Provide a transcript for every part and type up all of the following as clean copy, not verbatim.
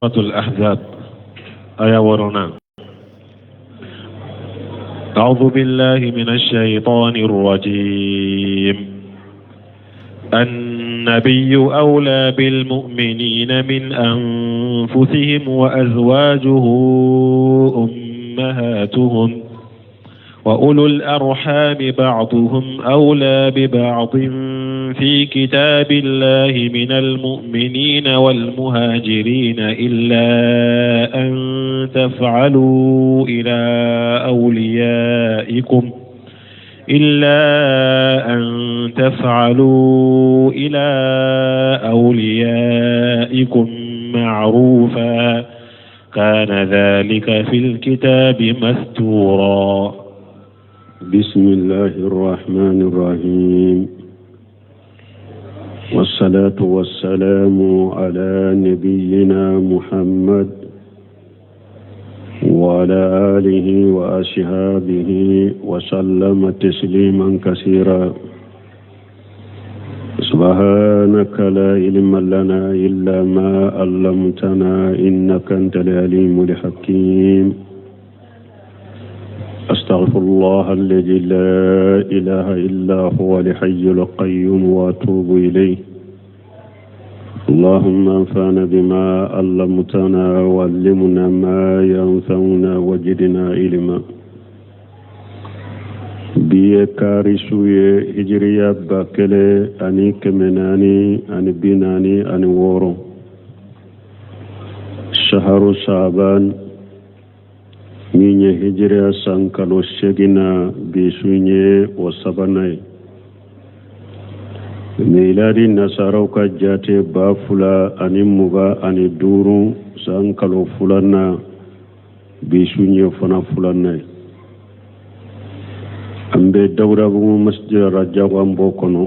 Suratul Ahzab aya 6nan. أعوذ بالله من الشيطان الرجيم. النبي أولى بالمؤمنين من أنفسهم وأزواجه أمهاتهم وأولو الأرحام بعضهم أولى ببعض في كتاب الله من المؤمنين والمهاجرين إلا أن تفعلوا إلى أوليائكم إلا أن تفعلوا إلى أوليائكم معروفا كان ذلك في الكتاب مستورا. بسم الله الرحمن الرحيم، والصلاة والسلام على نبينا محمد وعلى آله وأصحابه وسلم تسليما كثيرا. سبحانك لا علم لنا إلا ما علمتنا إنك أنت العليم الحكيم. أستغفر الله الذي لا إله إلا هو الحي القيوم وأتوب إليه. اللهم انفعنا بما علمتنا وعلمنا ما ينفعنا وزدنا علما. Bi ye kari su ye, hijiriya 1446, saharu saban, min ye hijiriya san kalo seginna, bi su ye o sabanan ye. Miladi nasaraw ka jate 2025 san kalo filanan, bi su ye fana filanan ye. An bɛ Dawudabugu masjid Rajabu, an b'o kɔnɔ.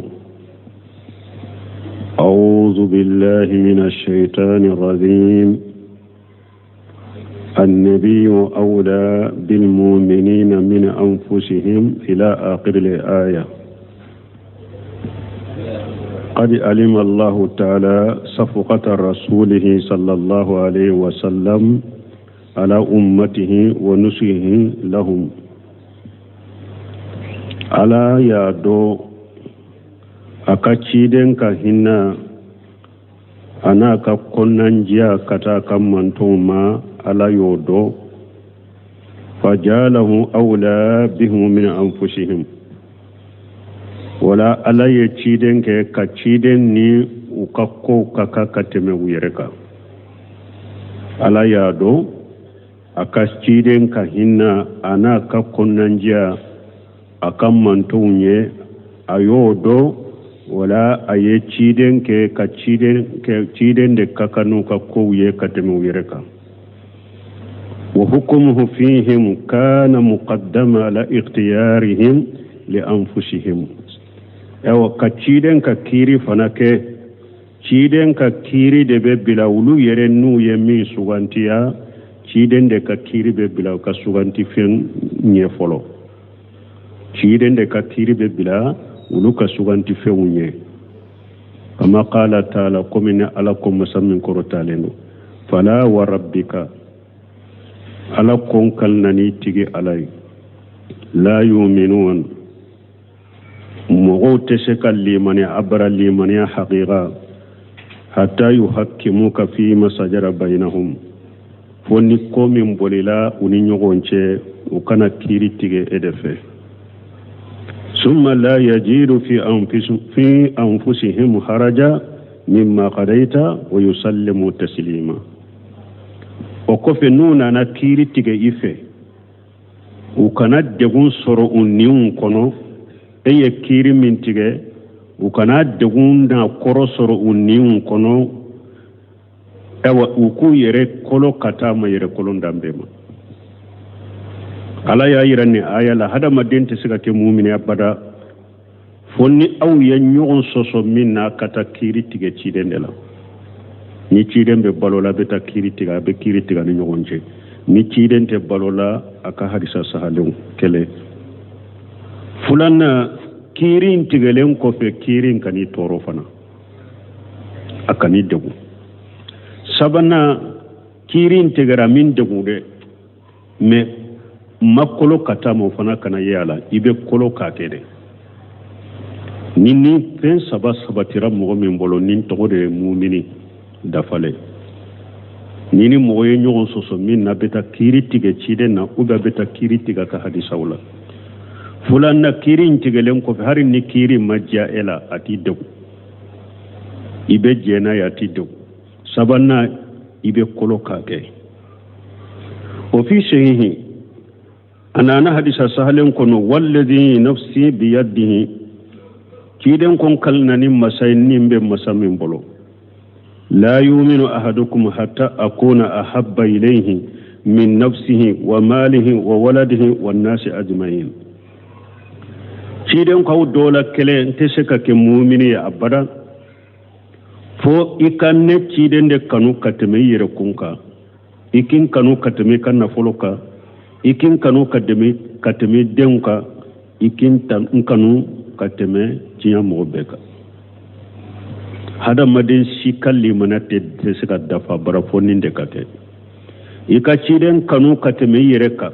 أعوذ بالله من الشيطان الرجيم. النبي أولى بالمؤمنين من أنفسهم إلى آخر الآية. قد علم الله تعالى شفقة رسوله صلى الله عليه وسلم على أمته ونصحه لهم. Ala y'a dɔn a ka ciden ka hinɛ a n'a ka kɔnɔnandiya ka taa ka mantonw ma, Ala y'o dɔn. Fajalahu awla bihim min anfusihim. Wala Ala ye ciden kɛ ka ciden ni u ka kow ka kan ka tɛmɛ u yɛrɛ kan. Ala y'a dɔn a ka ciden ka hinɛ a n'a ka kɔnɔnandiya a ka mantonw ye, a y'o dɔn. Wala a ye ciden kɛ ka ciden kɛ ciden de ka kan n'u ka kow ye ka tɛmɛ u yɛrɛ kan. Wa hukmuhu fihim kana muqaddama ala ikhtiyarihim li anfusihim. Ayiwa, ka ciden ka kiiri fana kɛ, ciden ka kiiri de bɛ bila olu yɛrɛ n'u ye min sugantiya, ciden de ka kiiri bɛ bila u ka suganti fɛn ɲɛ fɔlɔ. Ciden de ka kiiri bɛ bila olu ka suganti fɛnw ɲɛ. Kama qala taala, komi ni Ala ko, masa min kɔrɔtalen don: fala wa rabbika, Ala ko n kalina n'i tigi Ala ye, la yuminun, mɔgɔw tɛ se ka limaniya abara, limaniya haqiqa, hatta yuhakkimuka fima sajara bainahum, fo ni ko min bolila u ni ɲɔgɔn cɛ, u kana kiiri tigɛ e de fɛ. Summa la yajidu fi anfusihim haraja mimma qadaita wa yusallimu taslima. O kɔfɛ, n'u nana kiiri tigɛ i fɛ, u kana degun sɔrɔ u niw kɔnɔ e ye kiiri min tigɛ, u kana degun n'a kɔrɔ sɔrɔ u niw kɔnɔ. Ayiwa, u k'u yɛrɛ kolo ka taa ma yɛrɛ kolon danbe ma. Ala y'a yira nin aya la, hadamaden tɛ se ka kɛ mumini abada fo ni aw ye ɲɔgɔn sɔsɔ min na, ka taa kiiri tigɛ ciden de la. Ni ciden bɛ balo la, a bɛ taa kiiri tigɛ, a bɛ kiiri tigɛ ni ɲɔgɔn cɛ. Ni ciden tɛ balo la, a ka hadisa sahalenw kelen. Filanan, kiiri in tigɛlen kɔfɛ, kiiri in kan'i tɔɔrɔ fana, a kan'i degun. Sabanan. Kiiri in tigɛra min degun dɛ, mais ma kolo ka taa ma, o fana kana ye a la. I bɛ kolo k'a kɛ dɛ. Ni ni fɛn saba sabatira mɔgɔ min bolo, nin tɔgɔ de ye mumini dafalen. Ni ni mɔgɔ ye ɲɔgɔn sɔsɔ min na, bɛ taa kiiri tigɛ ciden na ou bien bɛ taa kiiri tigɛ a ka hadisaw la. Filanan, kiiri in tigɛlen kɔfɛ, hali ni kiiri ma diya e la, a t'i degun, i bɛ jɛn n'a ye, a t'i degun. Sabanan, i bɛ kolo k'a kɛ. O fi sahihi, a nana hadisa sahalen kɔnɔ: walladhi nafsi biyadihi, ciden ko n kalina ni masa ye ni bɛ masa min bolo, la yuminu ahadukum hatta akuna ahabba ilayhi min nafsihi wa malihi wa waladihi wa nasi ajmain. Ciden k'aw dɔ la kelen tɛ se ka kɛ mumini ye abada fo i ka ne ciden de kanu ka tɛmɛ i yɛrɛ kun kan, i k'i n kanu ka tɛmɛ i ka nafolo kan, i k'i n kanu ka tɛmɛ ka tɛmɛ i denw kan, i k'i n kanu ka tɛmɛ diɲɛ mɔgɔ bɛɛ kan. Hadamaden si ka limaniya tɛ se ka dafa bara fo nin de ka kɛ: i ka ciden kanu ka tɛmɛ i yɛrɛ kan,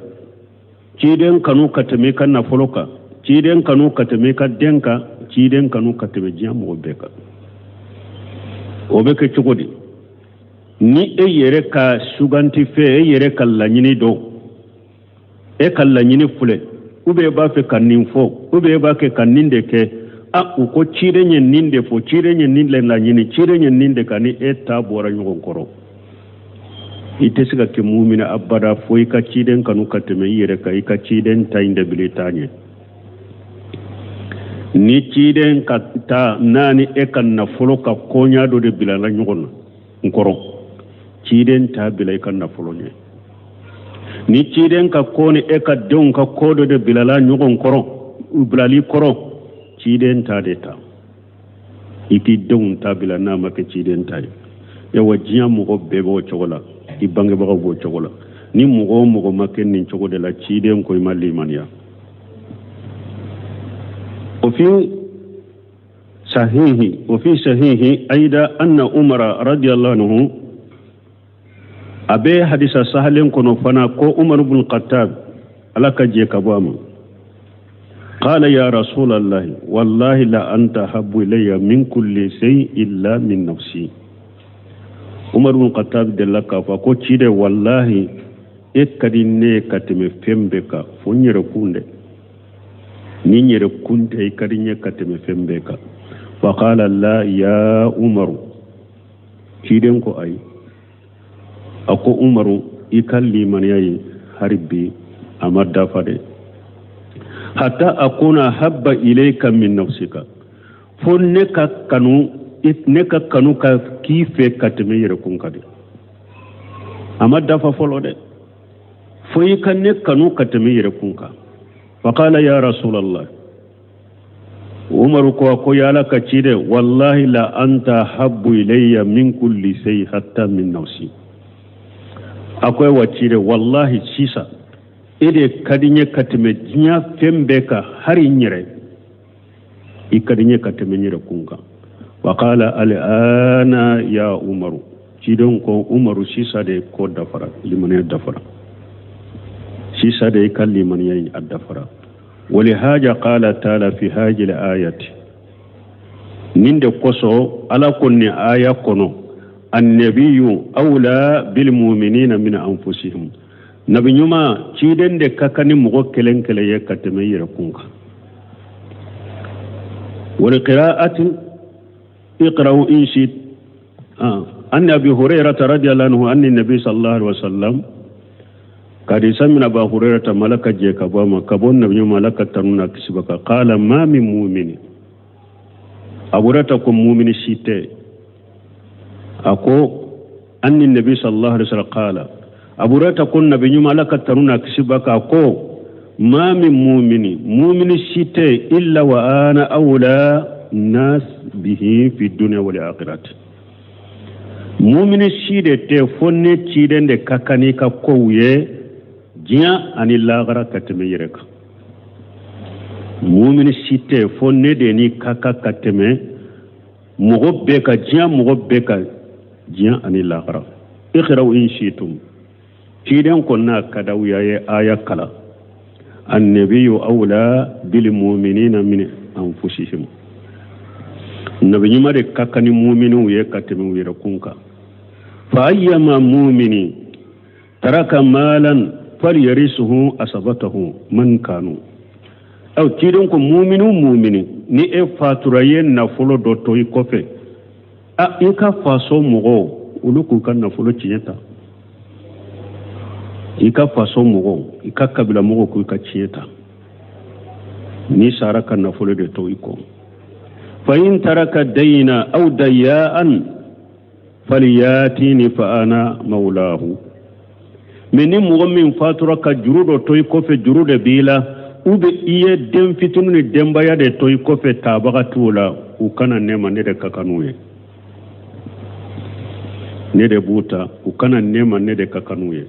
ciden kanu ka tɛmɛ i ka nafolo kan, ciden kanu ka tɛmɛ i ka den kan, ciden kanu ka tɛmɛ diɲɛ mɔgɔ bɛɛ kan. O bɛ kɛ cogo di? Ni e yɛrɛ ka suganti fɛ, e yɛrɛ ka laɲini dɔ, e ka laɲini filɛ, ou bien e b'a fɛ ka nin fɔ, ou bien e b'a kɛ ka nin de kɛ, a u ko ciden ye nin de fɔ, ciden ye nin de laɲini, ciden ye nin de kan, ni e ta bɔra ɲɔgɔn kɔrɔ, i tɛ se ka kɛ mumina abada fo i ka ciden kanu ka tɛmɛ i yɛrɛ kan, i ka ciden ta in de bila i ta ɲɛ. Ni ciden ka ta n'a ni e ka nafolo ka koɲa dɔ de bilala ɲɔgɔn na n kɔrɔ, ciden ta bila i ka nafolo ɲɛ. Ni ciden ka ko ni e ka denw ka ko dɔ de bilala ɲɔgɔn kɔrɔ, u bilali kɔrɔ, ciden ta de ta, i k'i denw ta bila n'a ma kɛ ciden ta ye. Yawa, diɲɛ mɔgɔ bɛɛ b'o cogo la, i bangebagaw b'o cogo la. Ni mɔgɔ o mɔgɔ ma kɛ nin cogo de la, ciden ko i ma limaniya. O fi sahihi o fi sahihi ayida anna umara radiyallahu anhu, a bɛ hadisa sahalen kɔnɔ fana ko Umar ibn Khattab, Ala ka jɛ ka bɔ a ma, qala ya rasulallahi wallahi la anta habbu ilayya min kulli shay illa min nafsi. Umar ibn Khattab delila k'a fɔ ko ciden, wallahi e ka di ne ye ka tɛmɛ fɛn bɛɛ kan, fo n yɛrɛ kun dɛ, ni n yɛrɛ kun tɛ, i ka di n ye ka tɛmɛ fɛn bɛɛ kan. Fa qala la ya Umaru, ciden ko ayi, a ko Umaru, i ka limaniya ye hari bi a ma dafa dɛ, hatta akuna habba ilayka min nafsika, fo ne ka kanu, ne ka kanu ka k'i fɛ ka tɛmɛ i yɛrɛ kun kan dɛ. A ma dafa fɔlɔ dɛ, fo i ka ne kanu ka tɛmɛ i yɛrɛ kun kan. Faqala ya rasulallah, Umaru ko, a ko ya Ala ka ciden, wallahi la anta habbu ilayya min kulli shay hatta min nafsi. A ko wa ciden, wallahi sisan e de ka di n ye ka tɛmɛ diɲɛ fɛn bɛɛ kan, hari n yɛrɛ, i ka di n ye ka tɛmɛ n yɛrɛ kun kan. Wa qala al'ana ya Umaru, ciden ko Umaru, sisan de ko dafara, limaniya dafara, sisan de i ka limaniya ye a dafara. Walihaja qala taala fi hajil ayati, nin de kosɔn Ala ko nin aya kɔnɔ: annabiyu awla bil muminina min anfusihim, nabi ɲuman ciden de ka kan ni mɔgɔ kelen kelen ye ka tɛmɛ i yɛrɛ kun kan. Wal qira'ati iqra'u in shit an Abi Hurairata radiyallahu anhu anni nabi sallallahu alaihi wasallam kadisa min Aba Hurairata, malaka jɛ ka bɔ a ma ka bɔ nabi ɲuman, Ala ka tanu n'a kisi b'a kan, qala ma min mumini, Abu Hurairata ko mumini si tɛ, a ko anni nabi sallallahu alaihi wasallam qala, Abu Hurairata ko nabi ɲuman, Ala ka tanu n'a kisi b'a kan, ko ma min mumini, mumini si tɛ, illa wa ana awla nas bihi fi dunya wal akhirati, mumini si de tɛ fo ne ciden de ka kan n'i ka kow ye diɲɛ ani lahara ka tɛmɛ yɛrɛ kan. Mumini si tɛ fo ne de ni ka kan ka tɛmɛ mɔgɔ bɛɛ kan, diɲɛ mɔgɔ bɛɛ kan, diɲɛ ani lahara. Iqra'u in shi'tum. Ciden ko n'a ka d'aw ye a ye aya kalan. Annabiyu awla bil mu'minina min anfusihim. Nabi ɲuman de ka kan ni muminiw ye ka tɛmɛ u yɛrɛ kun kan. Fa ayyama mumini taraka malan falyarisuhu asabatahu man kanu. Aw ciden ko mumini o mumini ni e fatura i ye nafolo dɔ to i kɔfɛ, a i ka faso mɔgɔw olu k'u ka nafolo tiɲɛ ta. I ka faso mɔgɔw, i ka kabila mɔgɔw k'u ka tiɲɛ ta. N'i sara ka nafolo de to i kɔ. Fa in taraka dayna aw dayaan falyatini fa ana mawlahu. Mais ni mɔgɔ min fatura ka juru dɔ to i kɔfɛ, juru de b'i la, ou bien i ye den fitinin ni denbaya de to i kɔfɛ, tabaga t'u la, u ka na ne ma, ne de ka kan n'u ye, ne de b'u ta, u ka na ne ma, ne de ka kan n'u ye.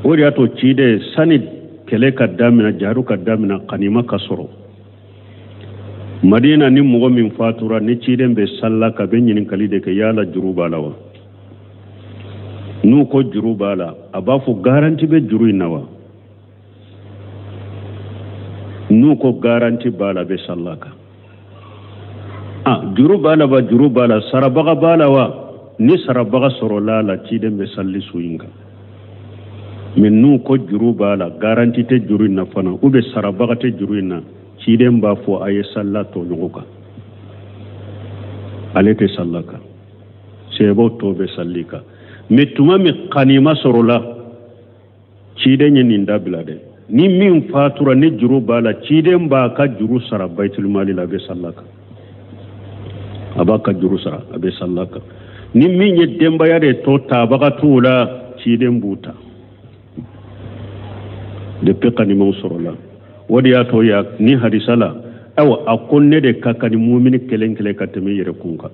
O de y'a to ciden sani kɛlɛ ka damina, jihadu ka damina, kanima ka sɔrɔ Madina, ni mɔgɔ min fatura, ni ciden bɛ sal'a kan, bɛ ɲininkali de kɛ, yala juru b'a la wa? N'u ko juru b'a la, a b'a fɔ garanti bɛ juru in na wa? N'u ko garanti b'a la, a bɛ sal'a kan. Ah, juru b'a la wa? Juru b'a la, sarabaga b'a la wa? Ni sarabaga sɔrɔla a la, ciden bɛ sali su in kan. Mais n'u ko juru b'a la, garanti tɛ juru in na fana, ou bien sarabaga tɛ juru in na, ciden b'a fɔ a ye sal'a tɔɲɔgɔn kan, ale tɛ sal'a kan, sahabaw tɔ bɛ sali kan. Mais tuma min kanima sɔrɔla, ciden ye nin dabila dɛ. Ni min fatura ni juru b'a la, ciden b'a ka juru sara bayitulmali la, a bɛ sal'a kan, a b'a ka juru sara, a bɛ sal'a kan. Ni min ye denbaya de to tabaga t'u la, ciden b'u ta depuis kanimaw sɔrɔla. O de y'a to ya ni hadisa la, ayiwa, a ko ne de ka kan ni mumini kelen kelen ka tɛmɛ i yɛrɛ kun kan.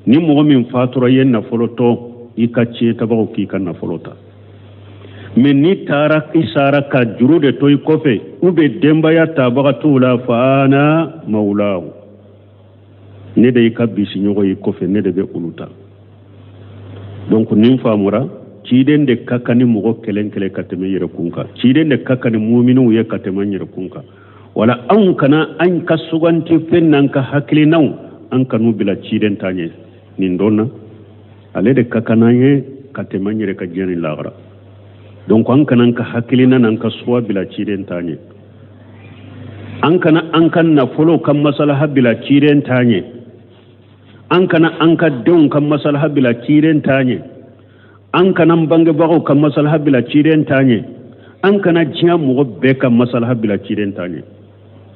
Ni mɔgɔ min fatura i ye nafolo to, i ka tiɲɛtabagaw k'i ka nafolo ta. Mais n'i taara i sara ka juru de to i kɔfɛ, ou bien denbaya tabaga t'u la, fa ana mawulahu, ne de y'i ka bisiɲɔgɔn y'i kɔfɛ, ne de bɛ olu ta. Donc nin faamura, ciden de ka kan ni mɔgɔ kelen kelen ka tɛmɛ yɛrɛ kun kan, ciden de ka kan ni muminiw ye ka tɛmɛ an yɛrɛ kun kan. Wala anw kana an ka suganti fɛn n'an ka hakilinaw, an kan'u bila ciden ta ɲɛ. Nin don na, ale de ka kan n'an ye ka tɛmɛ an yɛrɛ ka diɲɛ ni lahara. Donc an kana an ka hakilina n'an ka choix bila ciden ta ɲɛ, an kana an ka nafolo ka masalaha bila ciden ta ɲɛ, an kana an ka denw ka masalaha bila ciden ta ɲɛ, an kana an bangebagaw ka masalaha bila ciden ta ɲɛ, an kana diɲɛ mɔgɔ bɛɛ ka masalaha bila ciden ta ɲɛ.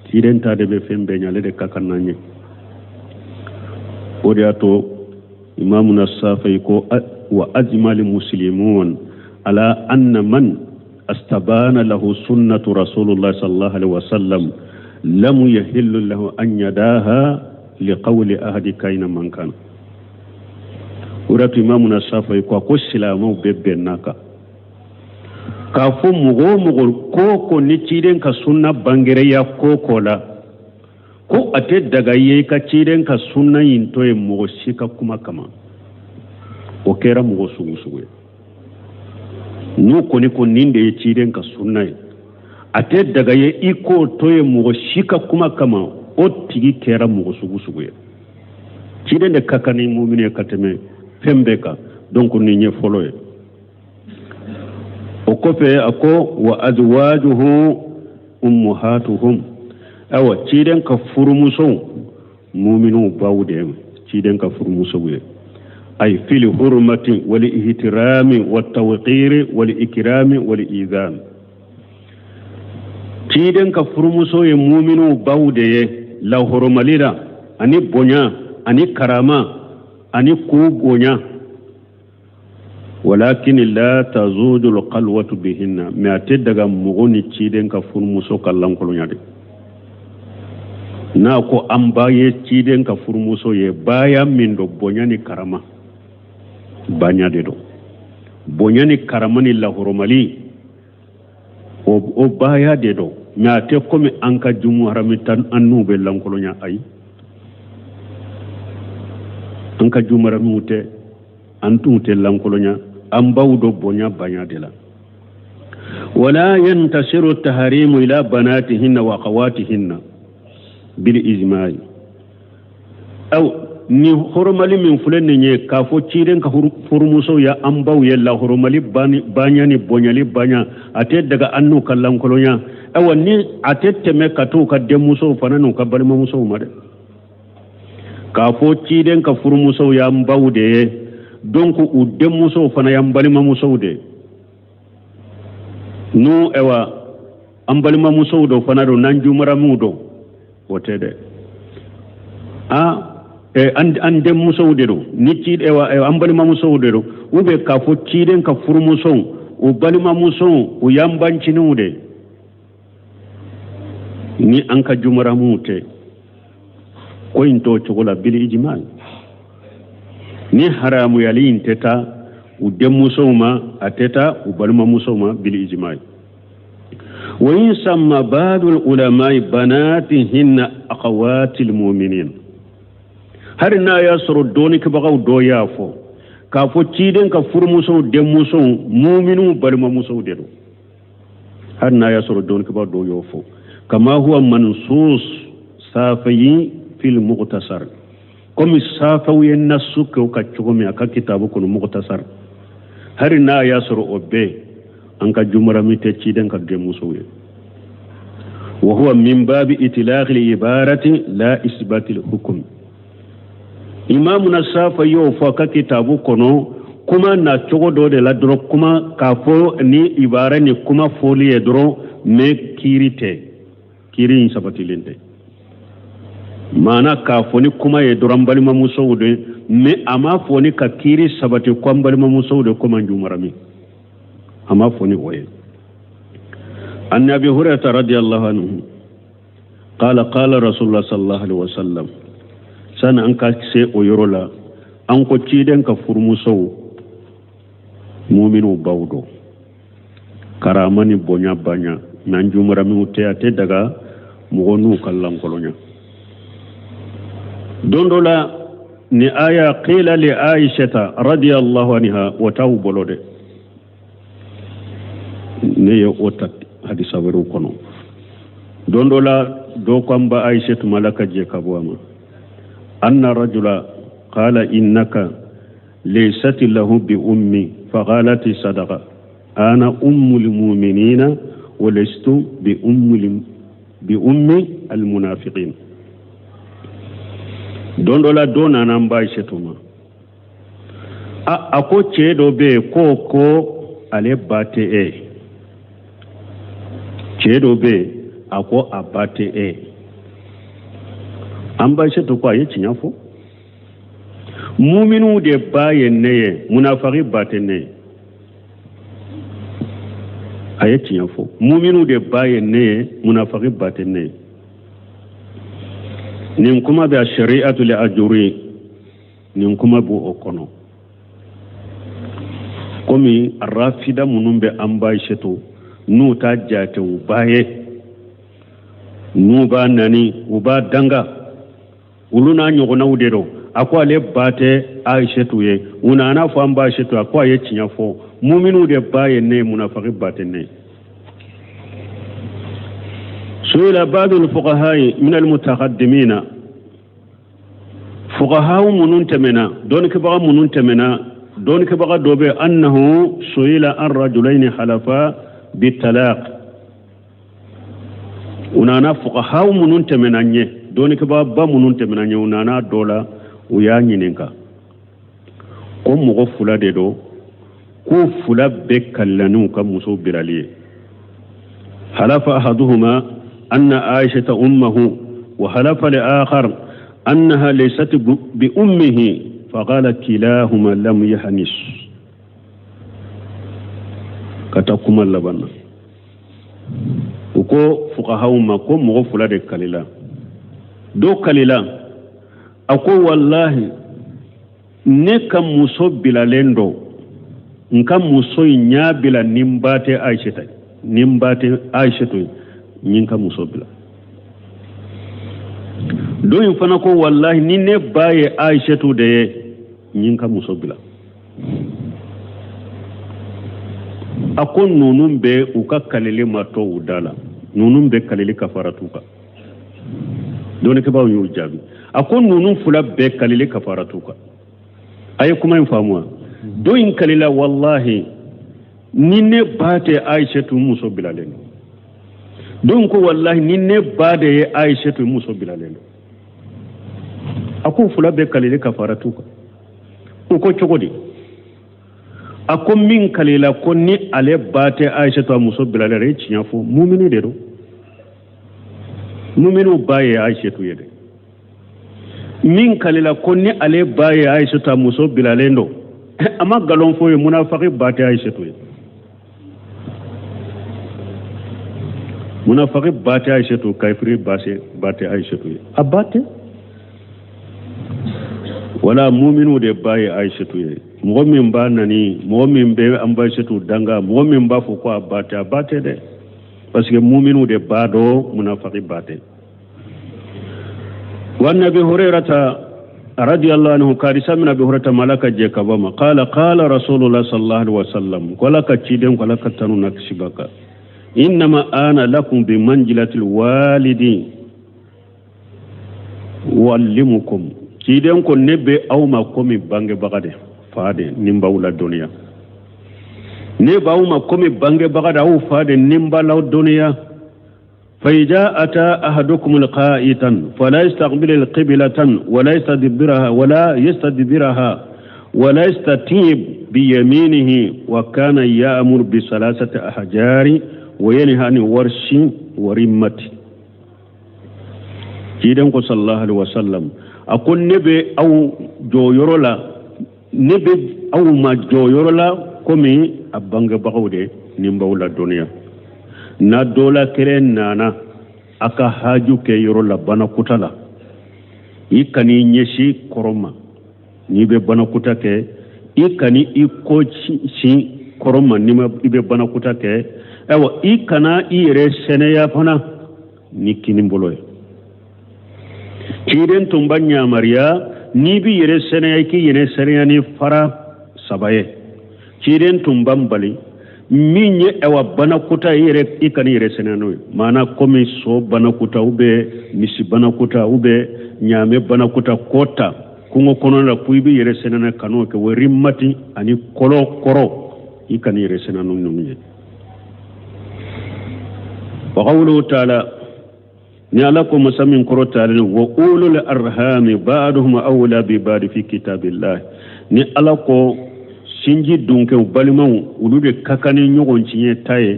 Ciden ta de bɛ fɛn bɛɛ ɲɛ, ale de ka kan n'an ye. O de y'a to imamuna Safayi ko wa ajmal muslimun ala anna man astabana lahu sunnatu rasulullah sallallahu alaihi wasallam lam yahillu lahu an yadaha liqawli ahadi kaina man kana. O de y'a to imamuna Safayi ko a ko silamɛw bɛɛ bɛnna kan k'a fɔ mɔgɔ o mɔgɔ ko ni ciden ka sunna bangera ko ko la, ko a tɛ daga i ye i ka ciden ka sunna in to yen mɔgɔ si ka kuma kama. O kɛra mɔgɔ sugu sugu ye, n'u kɔni ko nin de ye ciden ka sunna ye, a tɛ daga ye i k'o to yen mɔgɔ si ka kuma kama, o tigi kɛra mɔgɔ sugu sugu ye. Ciden de ka kan ni mumini ye ka tɛmɛ fɛn bɛɛ kan. Donc nin ye fɔlɔ ye. O kɔfɛ a ko wa azwajuhu ummuhatuhum. Ayiwa, ciden ka furumusow muminiw baw de ye ciden ka furumusow ye. Ay fil hurmati wal ihtirami wat tawqiri wal ikrami wal izam. Ciden ka furumuso ye muminiw baw de ye lahoromali la, ani bonya, ani karama, ani k'u bonya. Walakin la tazuju alqalwatu bihinna, mais a tɛ daga mɔgɔ ni ciden ka furumuso ka lankolonya de. N'a ko an ba ye ciden ka furumuso ye, baya min don, bonya ni karama banya de don, bonya ni karama ni lahoromali o baya de don. Mais a tɛ komi an ka jumu harami tan an n'u bɛ lankolonya, ayi, an ka jumu haramiw tɛ. An t'u tɛ lankolonya, an baw don bonya banya de la. Wala yantasiru taharimu ila banatihinna wa akhawatihinna bil ijma'i. Aw ni horomali min filɛ nin ye k'a fɔ ciden ka furumusow ye an baw ye, lahoromali banya ni bonyali banya, a tɛ daga an n'u ka lankolonya. Awa, ni a tɛ tɛmɛ ka t'u ka denmusow fana n'u ka balimamusow ma dɛ. K'a fɔ ciden ka furumusow y'an baw de ye, donc u denmusow fana y'an balimamusow de ye. N'u ayiwa an balimamusow dɔ fana don, n'an jumaramuw don, o tɛ dɛ. A an denmusow de don ni ci, ayiwa an balimamusow de don, ou bien k'a fɔ ciden ka furumusow, u balimamusow, u y'an banciniw de, ni an ka jumaramuw tɛ. Ko in t'o cogo la bil ijma. Ni haramuyali in tɛ taa u denmusow ma, a tɛ taa u balimamusow ma bil ijma. Wa in samma ba'dul ulama'i banatihinna akhawatil mu'minin, hari n'a y'a sɔrɔ dɔɔnikɛbagaw dɔ y'a fɔ k'a fɔ ciden ka furumusow denmusow muminuw balimamusow de don, hari n'a y'a sɔrɔ dɔɔnikɛbaga dɔw y'o fɔ, kama huwa mansus safayi fil mukhtasar, komi safaw ye nasu kɛ o ka cogo min a ka kitabu kɔnɔ mukhtasar. Hari n'a y'a sɔrɔ o bɛɛ, an ka jumarami tɛ ciden ka denmusow ye. Wa huwa min babi itlaqi al-ibarati la isbati al-hukm. Imamuna Safa y'o fɔ a ka kitabu kɔnɔ kuma na cogo dɔ de la dɔrɔn, kuma k'a fɔ ni ibara ni kuma fɔli ye dɔrɔn, mais kiiri tɛ, kiiri in sabatilen tɛ. Maana k'a fɔ ni kuma ye dɔrɔn an balimamusow de, mais a m'a fɔ ni ka kiiri sabati ko an balimamusow de komi an jumarami, a m'a fɔ ni o ye. An Abi Hurairata radiyallahu anhu qala qala Rasulullah sallallahu alaihi wasallam. Sani an ka se o yɔrɔ la, an ko ciden ka furumusow muminuw baw don karama ni bonya banya, n'an jumaramiw tɛ, a tɛ daga mɔgɔ n'u ka lankolonya. Don dɔ la ni aya qila li Aishata radiyallahu anha, o t'aw bolo dɛ, ne ye o ta hadisa wɛrɛw kɔnɔ. Don dɔ la dɔ ko an ba Aishatu ma, Ala ka jɛ ka bɔ a ma, anna rajula qala innaka laysat lahu bi ummi, faqalat sadaqa, ana ummul mu'minina wa lastu bi ummi al munafiqin. Don dɔ la dɔ nana an ba Aishatu ma, a ko cɛ dɔ bɛ yen ko ale ba tɛ e ye. Cɛ dɔ bɛ yen, a ko a ba tɛ e ye. An ba Aishatu ko a ye tiɲɛ fɔ, muminuw de ba ye ne ye, munafaki ba tɛ ne ye. A ye tiɲɛ fɔ, muminuw de ba ye ne ye, munafaki ba tɛ ne ye. Nin kuma bɛ a shari'atu li ajuri, nin kuma b'o kɔnɔ. Komi rafida minnu bɛ an ba Aishatu n'u t'a jate u ba ye, n'u b'a nani, u b'a danga, olu n'a ɲɔgɔnnaw de don. A ko ale ba tɛ Aishatu ye. U nana fɔ an ba Aishatu, a ko a ye tiɲɛ fɔ, muminuw de ba ye ne ye, munafaki ba tɛ ne ye. Suila ba'dul fuqaha'i min al-mutaqaddimina, fuqahaw minnu tɛmɛna, dɔnnikɛbaga minnu tɛmɛna, dɔnnikɛbaga dɔ bɛ annahu suila an rajulaini halafa bitalaq. U nana fuqahaw minnu tɛmɛna ɲɛ, dɔnnikɛbaga ba minnu tɛmɛna ɲɛ, u nana dɔ la, u y'a ɲininka ko mɔgɔ fila de don, k'u fila bɛɛ kalila n'u ka muso bilali ye. Halafa ahaduhuma anna Aishata ummahu wa halafa li akhar annaha laysat bi ummihi, faqala kilahuma lam yahnis. Ka taa kuma laban na, u ko fuqahaw ma ko mɔgɔ fila de kalila. Dɔ kalila, a ko wallahi ne ka muso bilalen don, n ka muso in y'a bila ni n ba tɛ Aishata, ni n ba tɛ Aishatu ye, n ye n ka muso bila. Dɔ in fana ko wallahi ni ne ba ye Aishatu de ye, n ye n ka muso bila. A ko ninnu bɛɛ u ka kalili ma to u da la, ninnu bɛɛ kalili kafara t'u kan. Dɔnnikɛbaaw y'u jaabi, a ko ninnu fila bɛɛ kalili kafara t'u kan. A ye kuma in faamu wa? Dɔ in kalila, walahi ni ne ba tɛ Ayisetu muso bilalen don. Dɔ in ko walahi ni ne ba de ye Ayisetu muso bilalen don. A ko fila bɛɛ kalili kafara t'u kan. U ko cogo di? A ko min kalila ko ni ale ba tɛ Ayisetu a muso bilalen don, e tiɲɛ fɔ, mumini de don. Muminiw ba ye Ayisetu ye dɛ. Min kalila ko ni ale ba ye Ayisetu a muso bilalen don, a ma nkalon fɔ ye, munafaki ba tɛ Ayisetu ye. Munafaki ba tɛ Ayisetu, kafiri ba tɛ Ayisetu ye, a ba tɛ. Wala muminiw de ba ye Ayisetu ye. Mɔgɔ min b'a nani, mɔgɔ min bɛ an ba Ayisetu danga, mɔgɔ min b'a fɔ ko a ba tɛ, a ba tɛ dɛ, parce que muminiw de ba don, munafaki ba tɛ. Wa an Abi Hurairata radiyallahu anhu, karisa min Abi Hurairata ma, Ala ka jɛ ka bɔ ma, qala qala Rasulullah sallallahu alaihi wasallam, ko Ala ka ciden ko Ala ka tanu na kisi b'a kan, innama ana lakum bi manzilatil walidi uallimukum. Ciden ko ne bɛ aw ma komi bangebaga de, fa de, ni n b'aw ladɔnniya. Ne b'aw ma komi bangebaga de, aw fa de, ni n b'a ladɔnniya. فإذا أتى أحدكم القائتا فلا يستقبل القبلة ولا يستدبرها ولا يستدبرها ولا يستتيب بيمينه وكان يأمر بثلاثة أحجار وينهى عن ورش ورمة. Ciden ko sallallahu alaihi wasallam, a ko ne bɛ aw jɔyɔrɔ la, ne bɛ aw ma jɔyɔrɔ la komi a bangebagaw de, ni n b'aw ladɔnniya. Na dɔ la kelen nana a ka haju kɛ yɔrɔ la banakuta la, i kan'i ɲɛsin kɔrɔn ma n'i bɛ banakuta kɛ, i kan'i i kɔ sin kɔrɔn ma n'i i bɛ banakuta kɛ. Ayiwa, i kana i yɛrɛ sɛnɛya fana ni kini bolo ye. Ciden tun b'a yamaruya n'i b'i yɛrɛ sɛnɛya, i k'i yɛrɛ sɛnɛya ni fara saba ye. Ciden tun b'an bali min ye awa banakuta, i yɛrɛ i kana i yɛrɛ sɛnɛya n'o ye, maana komi so banakuta ou bien misi banakuta ou bien ɲaamɛ banakuta k'o ta kungo kɔnɔ la ko i b'i yɛrɛ sɛnɛya kan'o kɛ. Wa rimati ani kɔlɔ kɔrɔ, i kana i yɛrɛ sɛnɛya n'o ninnu ye. Wa qawluhu taala, ni Ala ko masa min kɔrɔtalen, wa ulul arhami ba'duhum awla bi ba'di fi kitabillah, ni Ala ko sinji dunkɛw balimaw olu de ka kan ni ɲɔgɔn tiɲɛ ta ye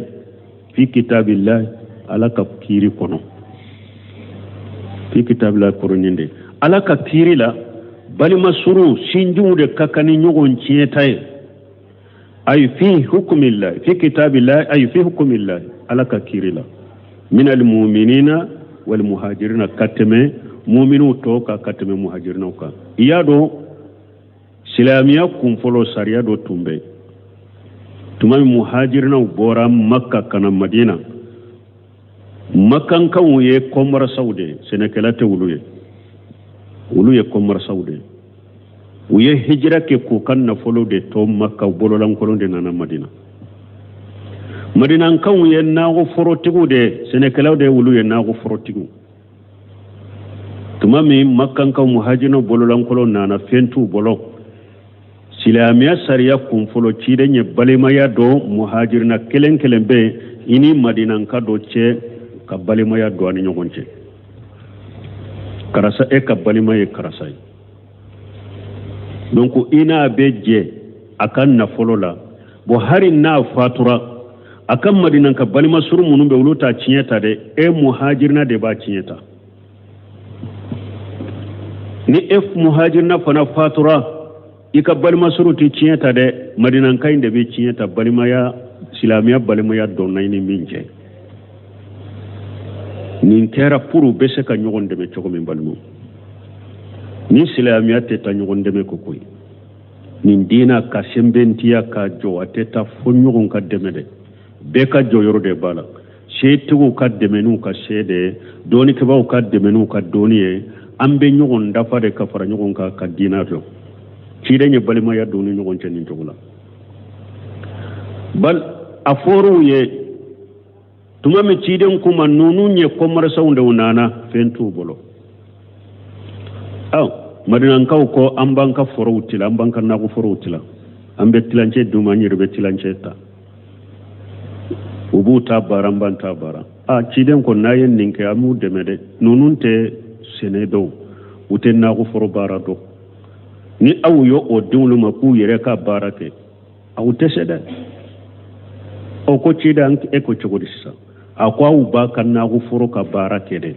fi kitabillah, Ala ka kiiri kɔnɔ. Fi kitabillah kɔrɔ nin de, Ala ka kiiri la balima suru sinjiw de ka kan ni ɲɔgɔn tiɲɛ ta ye. Ay fi hukumillah fi kitabillah, ay fi hukumillah, Ala ka kiiri la, minal muminina wal muhajirina, ka tɛmɛ muminiw tɔw kan, ka tɛmɛ muhajirinaw kan. I y'a dɔn silamɛya kunfɔlɔ sariya dɔ tun bɛ tuma min muhajirinaw bɔra Makka ka na Madina. Makankaw ye kɔmarasaw de ye, sɛnɛkɛla tɛ olu ye, olu ye kɔmarasaw de ye. U ye hijira kɛ k'u ka nafolo de to Makka, bololankolon de nana Madina. Madinankaw ye nakɔ forotigiw de ye, sɛnɛkɛlaw de ye, olu ye nakɔ forotigiw. Tuma min makankaw muhajirinaw bololankolon nana, fɛn t'u bolo. Silamɛya sariya kunfɔlɔ, ciden ye balimaya don muhajirina kelen kelen bɛ i ni madinanka dɔ cɛ, ka balimaya don a ni ɲɔgɔn cɛ. Karisa, e ka balima ye karisa ye, donc i n'a bɛ jɛ a ka nafolo la. Bon, hari n'a fatura, a ka madinanka balima suru minnu bɛ, olu t'a tiɲɛ ta dɛ, e muhajirina de b'a tiɲɛ ta. Ni e muhajirina fana fatura, i ka balima suru tɛ tiɲɛ ta dɛ, madinanka in de bɛ tiɲɛ ta. Balimaya, silamɛya balimaya donna i ni min cɛ. Nin kɛra pour u bɛ se ka ɲɔgɔn dɛmɛ cogo min. Balimaw, ni silamɛya tɛ taa ɲɔgɔn dɛmɛ ko koyi. Nin diina ka sɛnbɛntiya ka jɔ, a tɛ taa fo ɲɔgɔn ka dɛmɛ dɛ. Bɛɛ ka jɔyɔrɔ de b'a la. Setigiw ka dɛmɛ n'u ka se de ye, dɔɔnikɛbaaw ka dɛmɛ n'u ka dɔɔni ye. An bɛ ɲɔgɔn dafa de ka fara ɲɔgɔn kan ka diina jɔ. Ciden ye balimaya don ni ɲɔgɔn cɛ nin cogo la. Bal A fɔr'u ye tuma min ciden k'u ma ninnu ye kɔmɛrisanw de nana, fɛn t'u bolo. Aw Madinankaw ko an b'an ka forow tila, an b'an ka nakɔ forow tila, an bɛ tilancɛ d'u ma, an yɛrɛ bɛ tilancɛ ta, u b'u ta baara, an b'an ta baara. A ciden ko n'a ye nin kɛ, an b'u dɛmɛ dɛ. Ninnu tɛ sɛnɛ dɔn, u tɛ nakɔ foro baara dɔn. Ni aw ye o di olu ma k'u yɛrɛ ka baara kɛ, aw tɛ se dɛ. O ko ciden, e ko cogo di sisan? A ko aw b'a ka nakɔ foro ka baara kɛ dɛ.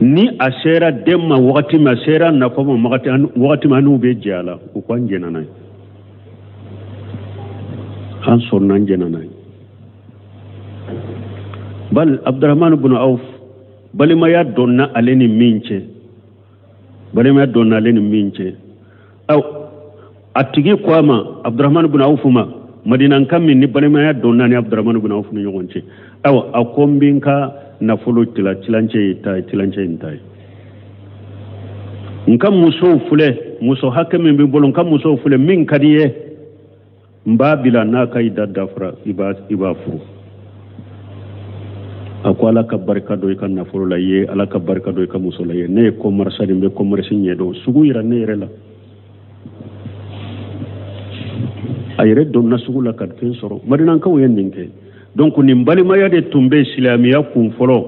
Ni a sera den ma wagati min, a sera nafa ma wagati min, an n'u bɛ jɛ a la. U ko an jɛnna n'a ye, an sɔnna, an jɛnna n'a ye. Bal Abdurahman ibn Awf, balimaya donna ale ni min cɛ, balimaya donna ale ni min cɛ, aw a tigi ko a ma, Abdurahman ibn Awf ma, Madinanka min ni balimaya donna ni Abdurahman ibn Awf ni ɲɔgɔn cɛ, awa a ko n bɛ n ka nafolo tila, tilancɛ ye ta ye, tilancɛ ye n ta ye. N ka musow filɛ, muso hakɛ min bɛ n bolo, n ka musow filɛ, min ka di i ye n b'a bila, n'a ka idda dafara, i b'a furu. A ko Ala ka barika don i ka nafolo la i ye, Ala ka barika don i ka muso la i ye. Ne ye commerçant de, n bɛ commerce ɲɛdɔn, sugu yira ne yɛrɛ la. A yɛrɛ donna sugu la ka fɛn sɔrɔ. Madinankaw ye nin kɛ. Donc nin balimaya de tun bɛ silamɛya kun fɔlɔ,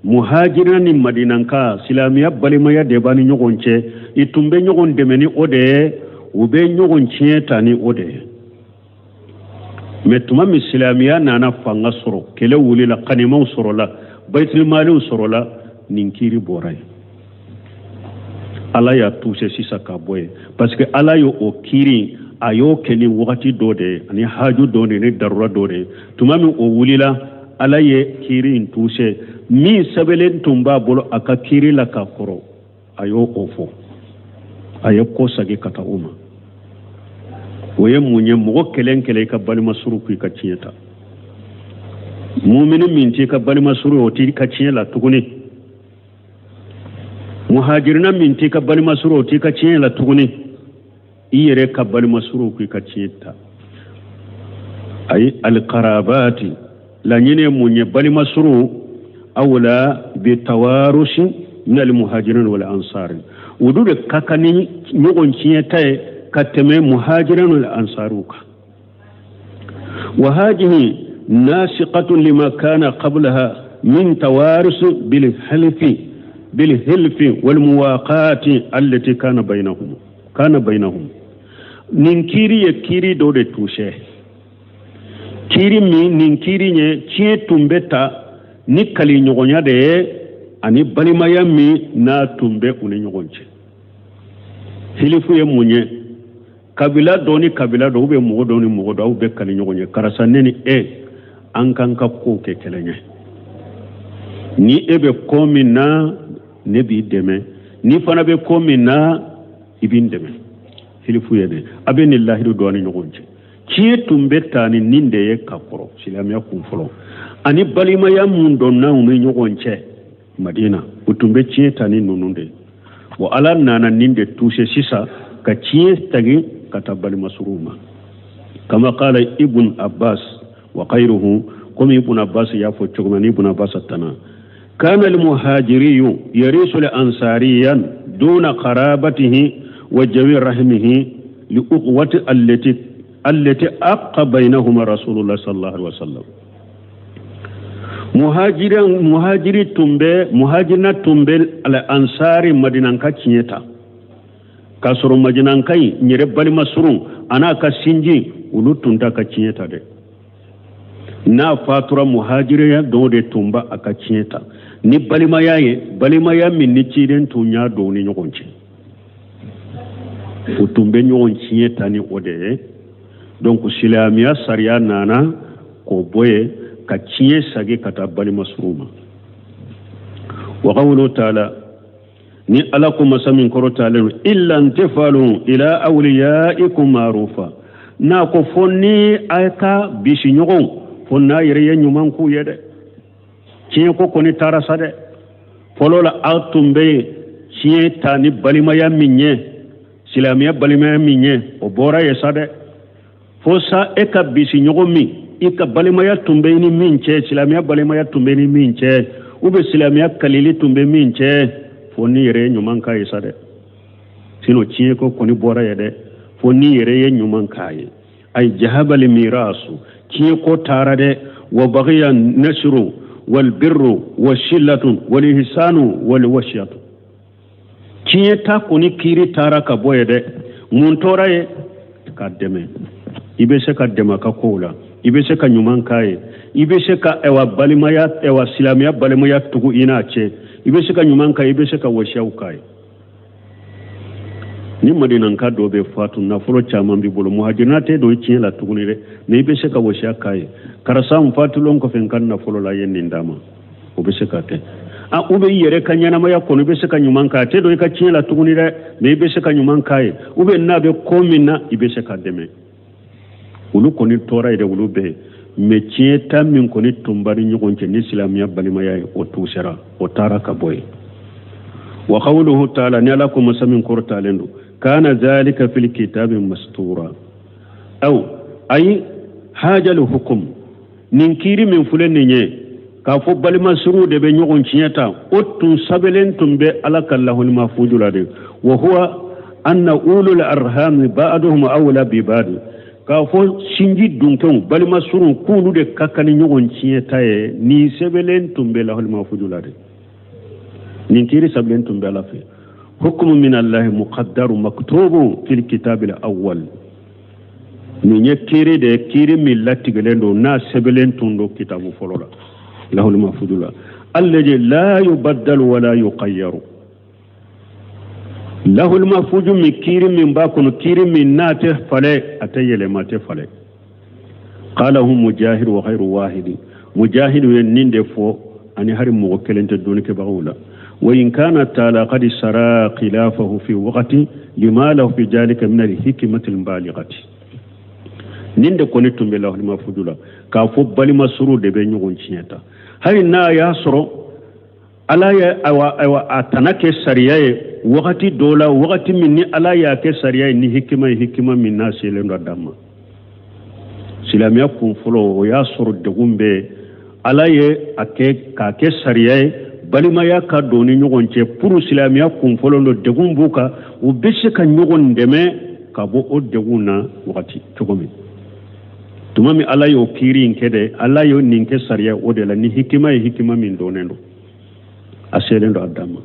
muhajirina ni madinanka. Silamɛya balimaya de b'a ni ɲɔgɔn cɛ. I tun bɛ ɲɔgɔn dɛmɛ ni o de ye, u bɛ ɲɔgɔn tiɲɛ ta ni o de ye. Mais tuma min silamɛya nana fanga sɔrɔ, kɛlɛ wulila, kanimaw sɔrɔla, bayitilimaliw sɔrɔla, nin kiiri bɔra yen. Ala y'a tuse sisan ka bɔ yen, parce que Ala ye o kiiri, a y'o kɛ ni wagati dɔ de ye, ani haju dɔ de ye, ni darura dɔ de ye. Tuma min o wulila, Ala ye kiiri in tuse. Min sɛbɛnlen tun b'a bolo a ka kiiri la ka kɔrɔ, a y'o o fɔ, a ye ko sagi ka taa o ma. O ye mun ye? Mɔgɔ kelen kelen, i ka balima suru k'i ka tiɲɛ ta. Mumini min t'i ka balima suru ye, o t'i ka tiɲɛ la tuguni. Muhajirina min t'i ka balima suru, o t'i ka tiɲɛ la tuguni. I yɛrɛ ka balima suru k'i ka tiɲɛ ta. Ayi, alqarabati laɲini ye mun ye? Balima suru awla bi tawarusi min almuhajirin wal ansari, olu de ka kan ni ɲɔgɔn tiɲɛ ta ye ka tɛmɛ muhajirin wal ansariw kan. Wa hadihi nasiqatun lima kana qablaha min tawarus bil hilfi wal muwaqati allati kana bainahum. Nin kiiri ye kiiri dɔ de touché, kiiri min nin kiiri ye tiɲɛ tun bɛ ta ni kaliɲɔgɔnya de ye, ani balimaya min n'a tun bɛ u ni ɲɔgɔn cɛ. Hilifu ye mun ye? Kabila dɔ ni kabila dɔ, ou bien mɔgɔ dɔ ni mɔgɔ dɔ, aw bɛ kali ɲɔgɔn ye: karisa, ne ni e, an k'an ka kow kɛ kelen ye. Ni e bɛ ko min na, ne b'i dɛmɛ, ni fana bɛ ko min na, i b'i dɛmɛ. Hilifu ye dɛ, a bɛ nin lahidu dɔ ni ɲɔgɔn cɛ. Tiɲɛ tun bɛ taa ni nin de ye ka kɔrɔ, silamɛya kun fɔlɔ, ani balimaya mun donna u ni ɲɔgɔn cɛ Madina, u tun bɛ tiɲɛ ta ni ninnu de ye. Bon, Ala nana nin de touché sisan ka tiɲɛ tagi ka taa balima suruw ma. Kama qala Ibn Abbas wa ghayruhu, komi Ibn Abbas y'a fɔ cogo min, ni Ibn Abbas tana: kana al-muhajiriyu yarisu al-ansariyan duna qarabatihi wa jawi rahimihi li uqwati allati aqqa bainahuma Rasulullah sallallahu alaihi wasallam. Muhajirin, muhajiri tun bɛ, muhajirina tun bɛ al ansari, Madinanka tiɲɛ ta, k'a sɔrɔ Madinanka in yɛrɛ balima surun a n'a ka sinji, olu tun t'a ka tiɲɛ ta dɛ. N'a fatura, muhajiriya dɔw de tun b'a a ka tiɲɛ ta ni balimaya ye, balimaya min ni ciden tun y'a don ni ɲɔgɔn cɛ. U tun bɛ ɲɔgɔn tiɲɛ ta ni o de ye. Donc silamɛya sariya nana k'o bɔ yen ka tiɲɛ sagi ka taa balima suruw ma. Wa qawlu taala, ni Ala ko masa min kɔrɔ talen: illa an tafalu ila awliyaikum ma'rufa. N'a ko fo ni a ka bisi ɲɔgɔn, fo n'a yɛrɛ ye ɲuman k'u ye dɛ. Tiɲɛ ko kɔni taara sa dɛ. Fɔlɔ la, aw tun bɛ tiɲɛ ta ni balimaya min ye, silamɛya balimaya min ye, o bɔra ye sa dɛ. Fo sa e ka bisi ɲɔgɔn min i ka balimaya tun bɛ i ni min cɛ, silamɛya balimaya tun bɛ i ni min cɛ, ou bien silamɛya kalili tun bɛ min cɛ, fo n'i yɛrɛ ye ɲuman k'a ye sa dɛ. Sinon tiɲɛ ko kɔni bɔra ye dɛ, fo n'i yɛrɛ ye ɲuman k'a ye. Ay jahabali mirasu, tiɲɛ ko taara dɛ. Wa bagiya nasiru wal birru wa shillatun wal ihsanu wal wasiyatu. Tiɲɛ ta kɔni kiiri taara ka bɔ ye dɛ. Mun tora ye? Ka dɛmɛ. I bɛ se ka dɛmɛ a ka kow la, i bɛ se ka ɲuman k'a ye, i bɛ se ka ɛwa balimaya, ɛwa silamɛya balimaya tugu i n'a cɛ, i bɛ se ka ɲuman k'a ye, i bɛ se ka wasiyaw k'a ye. Ni madinanka dɔ bɛ fatu, nafolo caman b'i bolo, muhajirina tɛ don i tiɲɛ la tuguni dɛ, mais i bɛ se ka wasiya k'a ye: karisa, n fatulen kɔfɛ, n ka nafolo la, ye nin d'a ma. O bɛ se ka kɛ. A ou bien i yɛrɛ ka ɲɛnamaya kɔnɔ, i bɛ se ka ɲuman k'a, a tɛ don i ka tiɲɛ la tuguni dɛ, mais i bɛ se ka ɲuman k'a ye. Ou bien n'a bɛ ko min na, i bɛ se ka dɛmɛ. Olu kɔni tora yɛrɛ, olu bɛɛ. Mais tiɲɛ ta min kɔni tun b'a ni ɲɔgɔn cɛ ni silamɛya balimaya ye, o tusera, o taara ka bɔ yen. Wa qawluhu ta'ala, ni Ala ko masa min kɔrɔtalen don, kana zalika fil kitabi mastura, aw ayi hajal hukum. Nin kiiri min filɛ nin ye, k'a fɔ balimasuruw de bɛ ɲɔgɔn tiɲɛ ta, o tun sɛbɛnlen tun bɛ Ala ka lahul mahfuzu la de. Wa huwa anna ulul arhami ba'duhum awla bi ba'd, k'a fɔ sinji dunkew, balimasuruw, k'olu de ka kan ni ɲɔgɔn tiɲɛ ta ye. Nin sɛbɛnlen tun bɛ lahul mahfuzu la de. Nin kiiri sɛbɛnlen tun bɛ Ala fɛ. Hukumu min allahi muqaddaru maktubu fil kitabil awwal. Nin ye kiiri de ye, kiiri min latigɛlen don, n'a sɛbɛnlen tun don kitabu fɔlɔ la, lahul mahfuzu la, allazi la yubaddalu wala yuqayyaru. Lahul mahfuzu min, kiiri min b'a kɔnɔ, kiiri min n'a tɛ falen, a tɛ yɛlɛma, a tɛ falen. Qalahu Mujahid wa ghayru wahidi. Mujahid ye nin de fɔ, ani hari mɔgɔ kelen tɛ dɔnnikɛbagaw la. Wa in kana taala qad sara khilafahu fi waqti lima lahu fi jalika min alhikmati albalighati. Nin de kɔni tun bɛ lahul mahfuzu la, k'a fɔ balima suruw de bɛ ɲɔgɔn tiɲɛ ta, hali n'a y'a sɔrɔ Ala ye ayiwa a tana kɛ sariya ye wagati dɔw la, wagati min ni Ala y'a kɛ sariya ye ni hikima ye, hikima min n'a selen don a dan ma. Silamɛya kun fɔlɔ, o y'a sɔrɔ degun bɛ, Ala ye a kɛ k'a kɛ sariya ye, balimaya ka don ni ɲɔgɔn cɛ pour silamɛya kun fɔlɔ don, degun b'u kan, u bɛ se ka ɲɔgɔn dɛmɛ ka bɔ o degun na wagati cogo min. Tuma min Ala y'o kiiri in kɛ dɛ, Ala y'o nin kɛ sariya o de la ni hikima ye, hikima min dɔnnen don, a selen don a dan ma.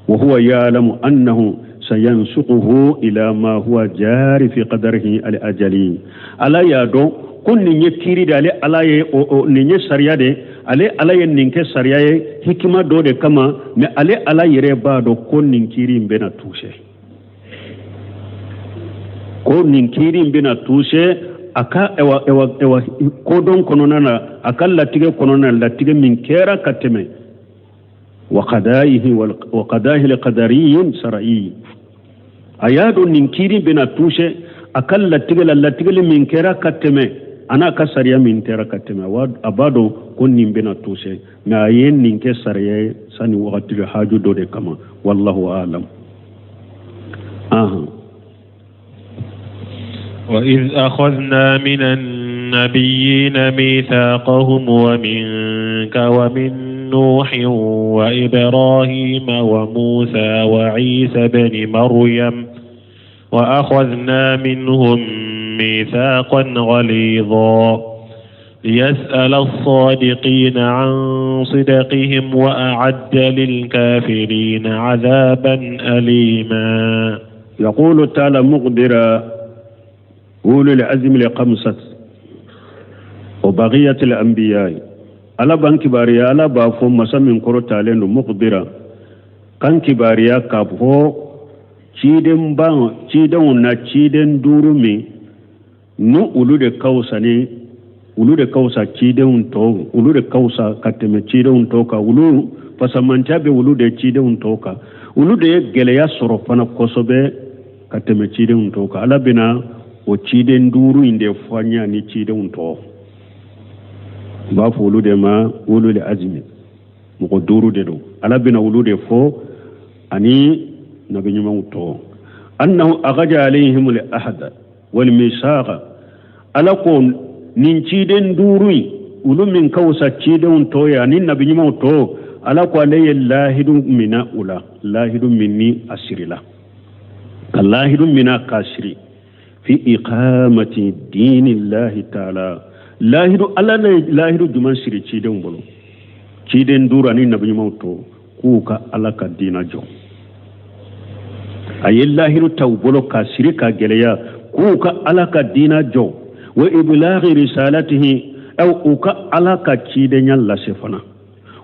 Wa huwa ya'lamu annahu sayansuquhu ila ma huwa jari fi qadarihi al ajali. Ala y'a dɔn ko nin ye kiiri de, ale Ala ye nin ye sariya de, ale Ala ye nin kɛ sariya ye hikima dɔ de kama. Mais ale Ala yɛrɛ b'a dɔn ko nin kiiri in bɛna toucher, ko nin kiiri in bɛna toucher a ka ɛwa ɛwa ɛwa kodɔn kɔnɔna na, a ka latigɛ kɔnɔna na, latigɛ min kɛra ka tɛmɛ. Wa qada'ihi wa qada'ihi liqadariyin sara'i. A y'a dɔn nin kiiri bɛna toucher a ka latigɛ la, latigɛli min kɛra ka tɛmɛ, a n'a ka sariya min kɛra ka tɛmɛ, a b'a dɔn ko nin bɛna toucher, mais a ye nin kɛ sariya ye sani wagati haju dɔ de kama. Wallahu alam. Ahan. وإذ أخذنا من النبيين ميثاقهم ومنك ومن نوح وإبراهيم وموسى وعيسى بن مريم وأخذنا منهم ميثاقا غليظا ليسأل الصادقين عن صدقهم وأعد للكافرين عذابا أليما. يقول تعالى مقدرا أولو العزم لخمسة وبقية الأنبياء. Ala b'an kibariya, Ala b'a fɔ masa min kɔrɔtalen don, muqdira kan kibariya k'a fɔ ciden ban cidenw na, ciden duuru min nu olu de ka fisa ni olu de ka fisa cidenw tɔw, olu de ka fisa ka tɛmɛ cidenw tɔw kan, olu fasamantiya bɛ olu de cidenw tɔw kan, olu de ye gɛlɛya sɔrɔ fana kosɛbɛ ka tɛmɛ cidenw tɔw kan. Ala bɛna o ciden duuru in de fɔ an ye ani cidenw tɔw. U b'a fɔ olu de ma ulul azmi. Mɔgɔ duuru de don, Ala bɛna olu de fɔ ani nabi ɲumanw tɔ. Annahu agaja alayhim al ahda wal misaqa. Ala ko Nin ciden duuru in, olu min ka wusa cidenw tɔ ye ani nabi ɲumanw tɔ, Ala ko ale ye lahidu mina u la, lahidu min ni a sirila, ka lahidu mina k'a siri fi iqamati dinillahi taala. Lahidu, Ala ye lahidu jumɛn siri cidenw bolo, ciden duuru ani nabi ɲumanw tɔ, k'u ka Ala ka diina jɔ? A ye lahidu ta u bolo k'a siri k'a gɛlɛya k'u ka Ala ka diina jɔ, wa iblaghi risalatihi, aw u ka Ala ka cidenya lase fana,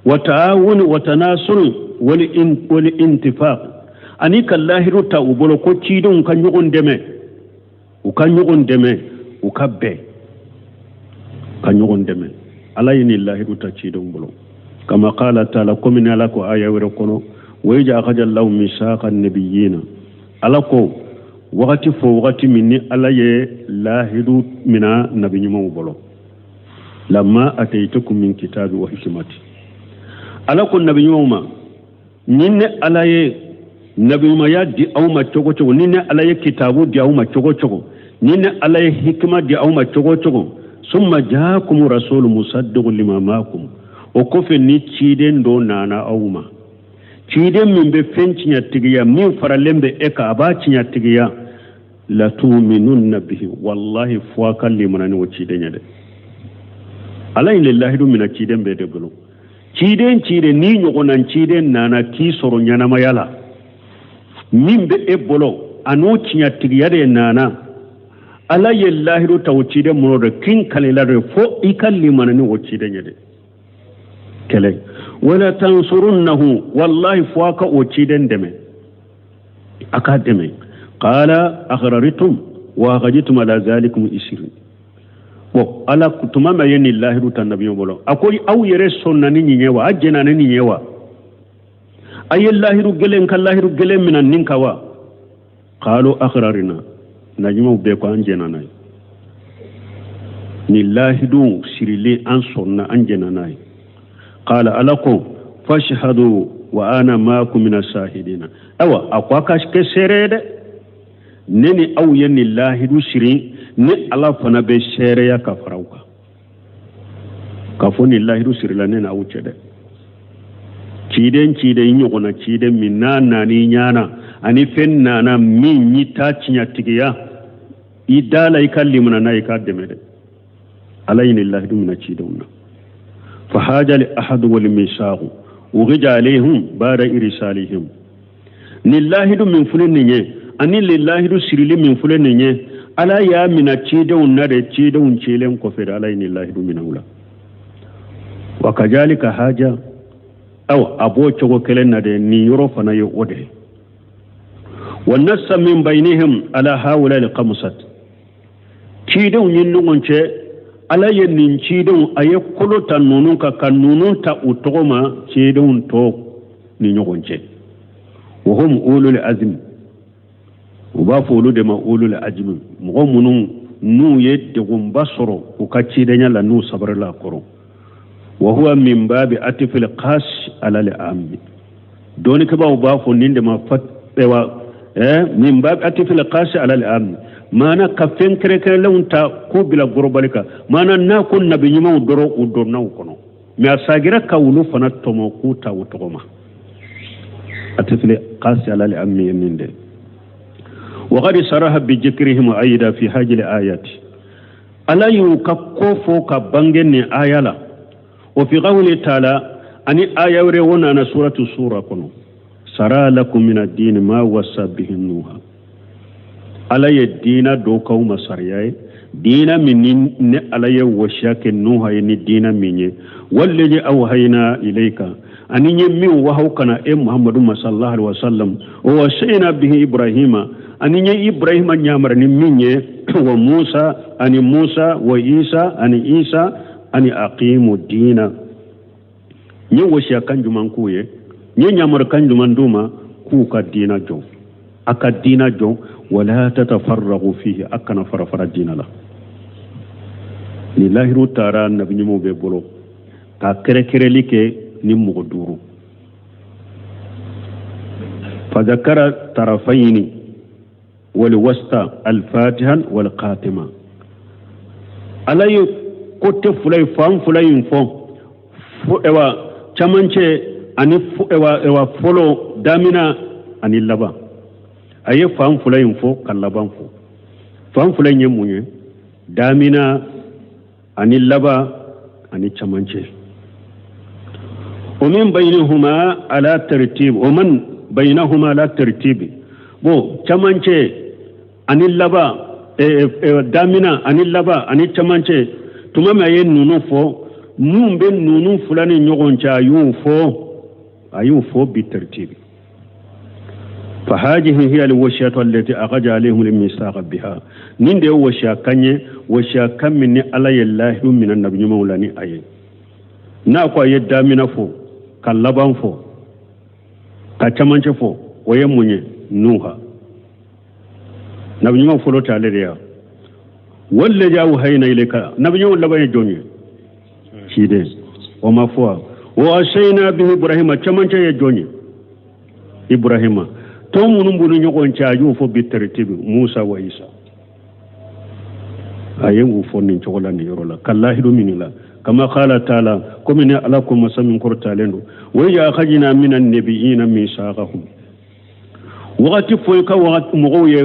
wa taawuni wa tanasuri wal intifaq, ani ka lahidu ta u bolo ko cidenw ka ɲɔgɔn dɛmɛ, u ka ɲɔgɔn dɛmɛ, u ka bɛn ka ɲɔgɔn dɛmɛ. Ala ye nin lahidu ta cidenw bolo, kama qala taala, komi ni Ala ko aya wɛrɛ kɔnɔ: wa iz akhadha Allahu misaqa nabiyina. Ala ko wagati fo wagati min ni Ala ye lahidu mina nabi ɲumanw bolo: lama ataytukum min kitabi wa hikmati. Ala ko nabi ɲumanw ma: ni ne Ala ye nabiɲumanya di aw ma cogo cogo, ni ne Ala ye kitabu di aw ma cogo cogo, ni ne Ala ye hikima di aw ma cogo cogo, summa jaakum rasulu musaddiqu lima maakum, o kɔfɛ ni ciden dɔ nana aw ma, ciden min bɛ fɛn tiɲɛtigiya min faralen bɛ e kan, a b'a tiɲɛtigiya, latuminunna bihi, wallahi fo a ka limana ni o ciden ye dɛ. Ala ye lahidu mina ciden bɛɛ de bolo. Ciden ciden ni ɲɔgɔnna ciden nana k'i sɔrɔ ɲɛnamaya la, min bɛ e bolo a n'o tiɲɛtigiya de nana, Ala ye lahidu ta o ciden minnu de kin kalila de, fo i ka limana ni o ciden ye dɛ. Kɛlɛ wala tansurunnahu, wallahi fo a ka o ciden dɛmɛ, a k'a dɛmɛ. Qala akhraritum wa akhadtum ala zalikum isri. Bon, Ala tuma min ye nin lahidu ta nabiɲuman bolo, a ko aw yɛrɛ sɔnna ni nin ye wa? A jɛnna ni nin ye wa? A ye lahidu gɛlɛn ka lahidu gɛlɛn mina nin kan wa? Qalu akhrarina, nabiɲumanw bɛɛ ko an jɛnna n'a ye. Nin lahidu sirilen, an sɔnna, an jɛnna n'a ye. Qala, Ala ko: fashhadu wa ana maakum mina shahidina. Ayiwa, a ko a ka kɛ seere ye dɛ, ne ni aw ye nin lahidu siri, ni Ala fana bɛ seereya ka fara aw kan k'a fɔ nin lahidu sirila ne n'aw cɛ dɛ. Ciden ciden ɲɔgɔnna ciden min n'a nan'i ɲana ani fɛn nana min y'i ta tiɲɛtigiya, i da la, i ka limana n'a ye, i k'a dɛmɛ dɛ. Ala ye nin lahidu mina cidenw na. Fahaja li ahadu wal misaqu ughija alayhim bada irsalihim. Nin lahidu min filɛ nin ye ani nin lahidu sirili min filɛ nin ye, Ala y'a mina cidenw na de, cidenw cilen kɔfɛ de Ala ye nin lahidu mina u la. Wa kajalika haja, aw a b'o cogo kelen na de, nin yɔrɔ fana ye o de ye. Wa nassa min bainihim ala haula alqamsat, cidenw ye ɲɔgɔn cɛ, Ala ye nin cidenw, a ye kolo ta ninnu kan ka ninnu ta u tɔgɔ ma cidenw tɔ ni ɲɔgɔn cɛ. Wa hum ulul azmi, u b'a fɔ olu de ma ulul azmi, mɔgɔ minnu n'u ye degunba sɔrɔ u ka cidenya la, n'u sabarila a kɔrɔ. Wa huwa min babi atifil qas ala al ammi, dɔnnikɛbaaw b'a fɔ nin de ma wa min babi atifil qas ala al ammi, maana ka fɛn kɛrɛnkɛrɛnlenw ta k'o bila gorobali kan, maana n'a ko nabi ɲumanw dɔrɔn u donna u kɔnɔ, mɛ a sagira ka olu fana tɔmɔ k'u ta u tɔgɔ ma. Atifil qas ala al ammi ye nin de. وقد صرح بذكرهم أيضا في هذه الآيات، ألا يكفو كبنجن آية لا. وفي قوله تعالى أن آية وريونا سورة سورة كنو سرى لكم من الدين ما وصى به نوح. ألا يدين دوكو مسرياي دين من ألا يوشاك نوح ين دين من والذي أوحينا إليك أن يمين وهو كان محمد صلى الله عليه وسلم ووصينا به إبراهيم ani ye Ibrahima ɲamara ni min ye, wa Musa ani Musa, wa Isa ani Isa, ani aqimu diina. N ye wasiya kan jumɛn k'u ye? N ye ɲamara kan jumɛn d'u ma? K'u ka diina jɔ, a ka diina jɔ, wala tatafarraqu fihi, a kana fara fara diina la. Ni lahiru taara nabi ɲumanw bɛ bolo ka kɛrɛkɛrɛli kɛ ni mɔgɔ duuru. Fadakara tarafayini والوسطى الفاتحة والقاتمة. Ala ye côté fila in, fan fila in fɔ, ɛwa camancɛ ani ɛwa fɔlɔ, damina ani laban. A ye fan fila in fɔ ka laban fɔ. Fan fila in ye mun ye? Damina ani laban ani camancɛ. O min bainahuma ala tartib, o man bainahuma ala tartib. Bon, camancɛ ani laban, damina ani laban ani camancɛ, tuma min a ye ninnu fɔ, mun bɛ ninnu fila ni ɲɔgɔn cɛ, a y'o fɔ, a y'o fɔ bi tartib. فهذه هي الوصية التي أخذ عليهم الميثاق بها. Nin de ye wasiya kan ye, wasiya kan min ni Ala ye lahidu minɛ nabi ɲumanw la ni a ye. N'a ko a ye damina fɔ ka laban fɔ ka camancɛ fɔ, o ye mun ye? Nuha, nabi ɲuman fɔlɔ tɛ ale de ya. Wallazi awhayna ilayka, nabi ɲuman laban ye jɔn ye? Ciden o ma fɔ wa. Wa wasayna bihi Ibrahima, camancɛ ye jɔn ye? Ibrahima. Tɔ minnu b'u ni ɲɔgɔn cɛ, a y'o fɔ bi tartibi, Musa wa Isa. A ye u fɔ nin cogo la nin yɔrɔ la ka lahidu min la, kama qala taala, komi ni Ala ko masa min kɔrɔtalen don, wa iz akhadna mina nabiyina misaqahum. Wagati fɔ i ka wagati mɔgɔw ye,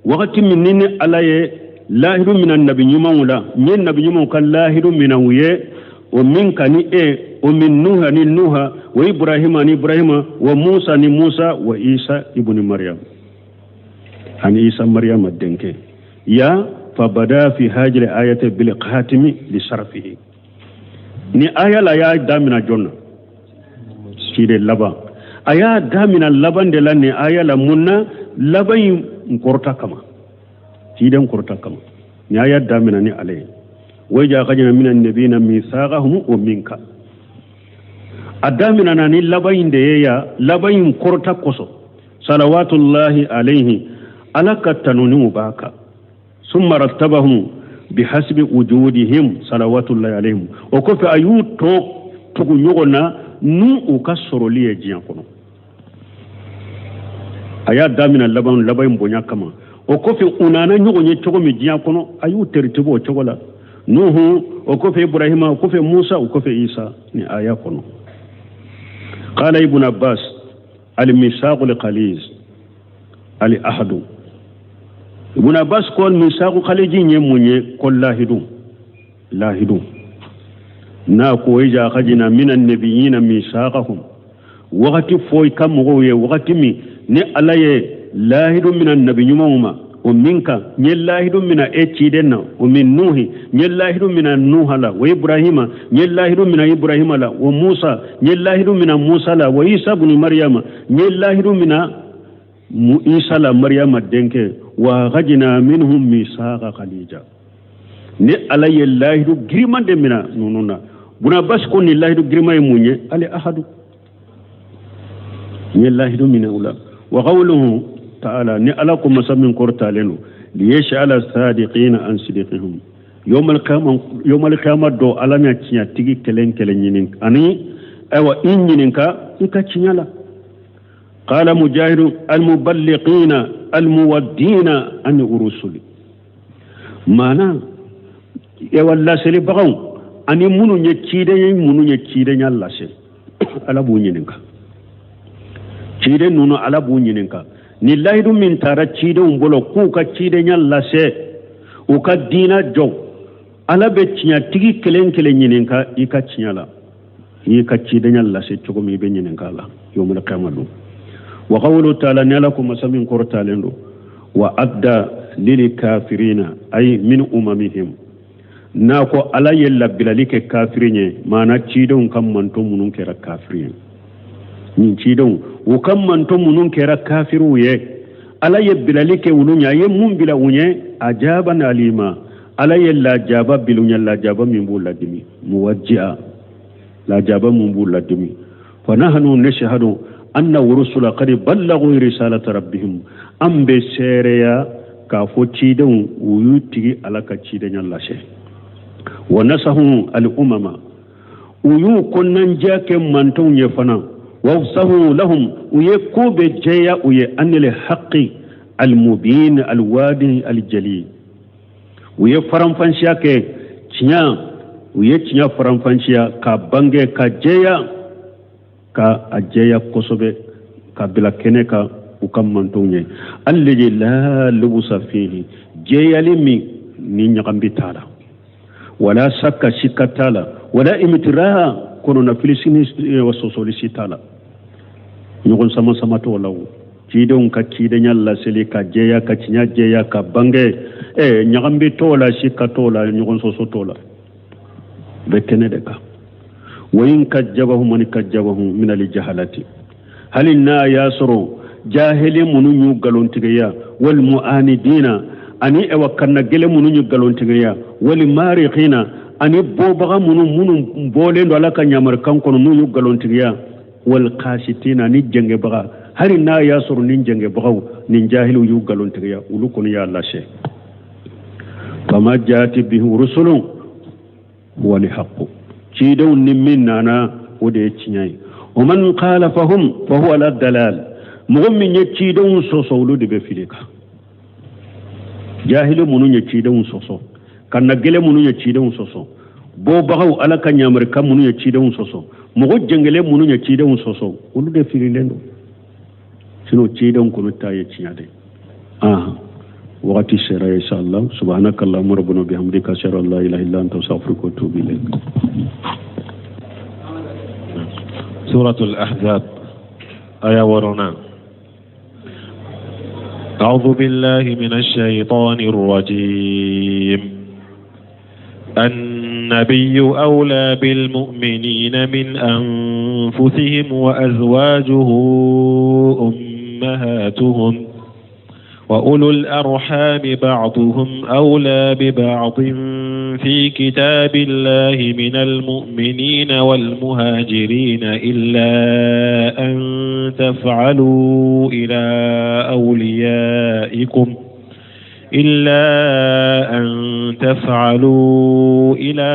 wagati min ni Ala ye lahidu mina nabi ɲumanw la, n ye nabi ɲumanw ka lahidu mina u ye, o min ka ni e, o min Nuha ni Nuha, wa Ibrahima ni Ibrahima, wa Musa ni Musa, wa Isa ibni Maryam ani Isa Maryama denkɛ. Ya fabada fi hajiri ayati bil khatimi li sharfihi. Ni aya la, y'a damina jɔn na? Ciden laban. A y'a damina laban de la nin aya la. Mun na? Laban in kɔrɔta kama, ciden kɔrɔta kama, ni aya damina ni ale ye. Wa iz akhadna mina nabiyina misaqahum wa minka. A damina na ni laban in de ye ya, laban in kɔrɔta kosɔn. Salawatullahi alayhi, Ala ka tanuniw b'a kan. Summa rattabahum bihasbi wujudihim salawatullahi alayhim. O kɔfɛ, a y'u tɔ tugu ɲɔgɔn na n'u u ka sɔrɔli ye diɲɛ kɔnɔ. A y'a damina laban, laban in bonya kama. O kɔfɛ, u nana ɲɔgɔn ye cogo min diɲɛ kɔnɔ, a y'u teritibu o cogo la. Nuhu, o kɔfɛ Ibrahima, o kɔfɛ Musa, o kɔfɛ Isa, ni aya kɔnɔ. Qala Ibn Abbas, al-misaqul qaliz al-ahadu. Ibn Abbas ko misaqu qaliji ye mun ye? Ko lahidu, lahidu. N'a ko iz akhadna minan nabiyina misaqahum, wagati fɔ i ka mɔgɔw ye, wagati min ni Ala ye lahidu mina nabi ɲumanw ma, o min kan n ye lahidu mina e ciden na, o min Nuhi, n ye lahidu mina Nuha la, wa Ibrahima, n ye lahidu mina Ibrahima la, wa Musa, n ye lahidu mina Musa la, wa Isa buni Mariyama, n ye lahidu mina Isa la, Mariyama denkɛ. Wa akhadna minhum misaqa khalija. Ni Ala ye lahidu giriman de mina ninnu na. Buna Abbas ko nin lahidu giriman ye mun ye? Ale ahadu, n ye lahidu minɛ u la. Wa qawluhu ta'ala, ni Ala ko masa min kɔrɔtalen don, liyas'ala sadiqina an sidqihim yawmal qiyama dɔ, Ala na tiɲɛtigi kelen kelen ɲini ani ayiwa i ɲininka i ka tiɲɛ la. Qala Mujahidu, almuballiqina almuwaddina an urusuli, maana yawa laselibagaw ani minnu ye ciden ye, minnu ye cidenya lase, Ala b'u ɲininka. Ciden ninnu, Ala b'u ɲininka ni lahidu min taara cidenw bolo k'u ka cidenya lase, u ka diina jɔ. Ala bɛ tiɲɛtigi kelen kelen ɲininka i ka tiɲɛ la. I y'i ka cidenya lase cogo min, i bɛ ɲininka a la yawmal qiyama don. Wa qawlu ta'ala, ni Ala ko masa min kɔrɔtalen don, wa adda lil kafirina ay min umamihim. N'a ko Ala ye labilali kɛ kafiri ye, maana cidenw ka manto minnu kɛra kafiri ye, nin cidenw u ka manto minnu kɛra kafiriw ye, Ala ye bilali kɛ olu ɲɛ. A ye mun bila u ɲɛ? Ajaban alima, Ala ye lajaba bila u ɲɛ, lajaba min b'u ladimi, muwajji'a, lajaba min b'u ladimi. Fa nahnu nashhadu anna rusula qad ballagu risalata rabbihim. An bɛ seereya k'a fɔ cidenw u y'u tigi Ala ka cidenya lase. Wa nasahu al umama, u y'u kɔnɔnajɛ kɛ mantonw ye fana. Wa afsahu lahum, u ye ko bɛɛ jɛya u ye, anil haqqi al mubin al wadi al jali. U ye faranfansiya kɛ tiɲɛ, u ye tiɲɛ faranfansiya ka bange ka jɛya, ka a jɛya kosɛbɛ ka bila kɛnɛ kan u ka mantonw ye. Allazi la lubusa fihi, jɛyali min ni ɲagambi t'a la, wala sakka, sikka t'a la, wala imtiraha, kɔnɔnafili si ni sɔsɔli si t'a la, ɲɔgɔn sama sama t'o la. O cidenw ka cidenya laseli ka jɛya, ka tiɲɛ jɛya ka bange, ɲagambi t'o la, sikka t'o la, ɲɔgɔn sɔsɔ t'o la, bɛ kɛnɛ de kan. Wa in kajjabahum man kajjabahum min al jahalati, hali n'a y'a sɔrɔ jahili minnu y'u nkalontigiya, wal mu'anidina, ani ewa kanna gɛlɛn minnu y'u nkalontigiya, wal mariqina, ani bɔbaga minnu bɔlen don Ala ka ɲamarikan kɔnɔ n'u y'u nkalontigiya, wal qasitina, ani jɛngɛbaga, hali n'a y'a sɔrɔ ni jɛngɛbagaw ni jahiliw y'u nkalontigiya, olu kɔni y'a lase. Fama jaati bihi rusulun huwa alhaqu, cidenw ni min nana o de ye tiɲɛ ye. Wa man khalafahum fa huwa ala dalal, mɔgɔ min ye cidenw sɔsɔ olu de bɛ fili kan. Jahili minnu ye cidenw sɔsɔ, kanna gɛlɛn minnu ye cidenw sɔsɔ, bɔbagaw Ala ka ɲamarikan minnu ye cidenw sɔsɔ, mɔgɔ jɛngɛlen minnu ye cidenw sɔsɔ, olu de fililen don. Sinon cidenw kɔni ta ye tiɲɛ de ye. Wagati sera, inshallah. Subhanaka allahumma rabbana bihamdika, ashhadu an la ilaha illa anta, astaghfiruka wa atubu ilayk. Suratul Ahzab, aya 6. أعوذ بالله من الشيطان الرجيم. النبي أولى بالمؤمنين من أنفسهم وأزواجه أمهاتهم وأولو الأرحام بعضهم أولى ببعض في كتاب الله من المؤمنين والمهاجرين إلا أن تفعلوا إلى أوليائكم إلا أن تفعلوا إلى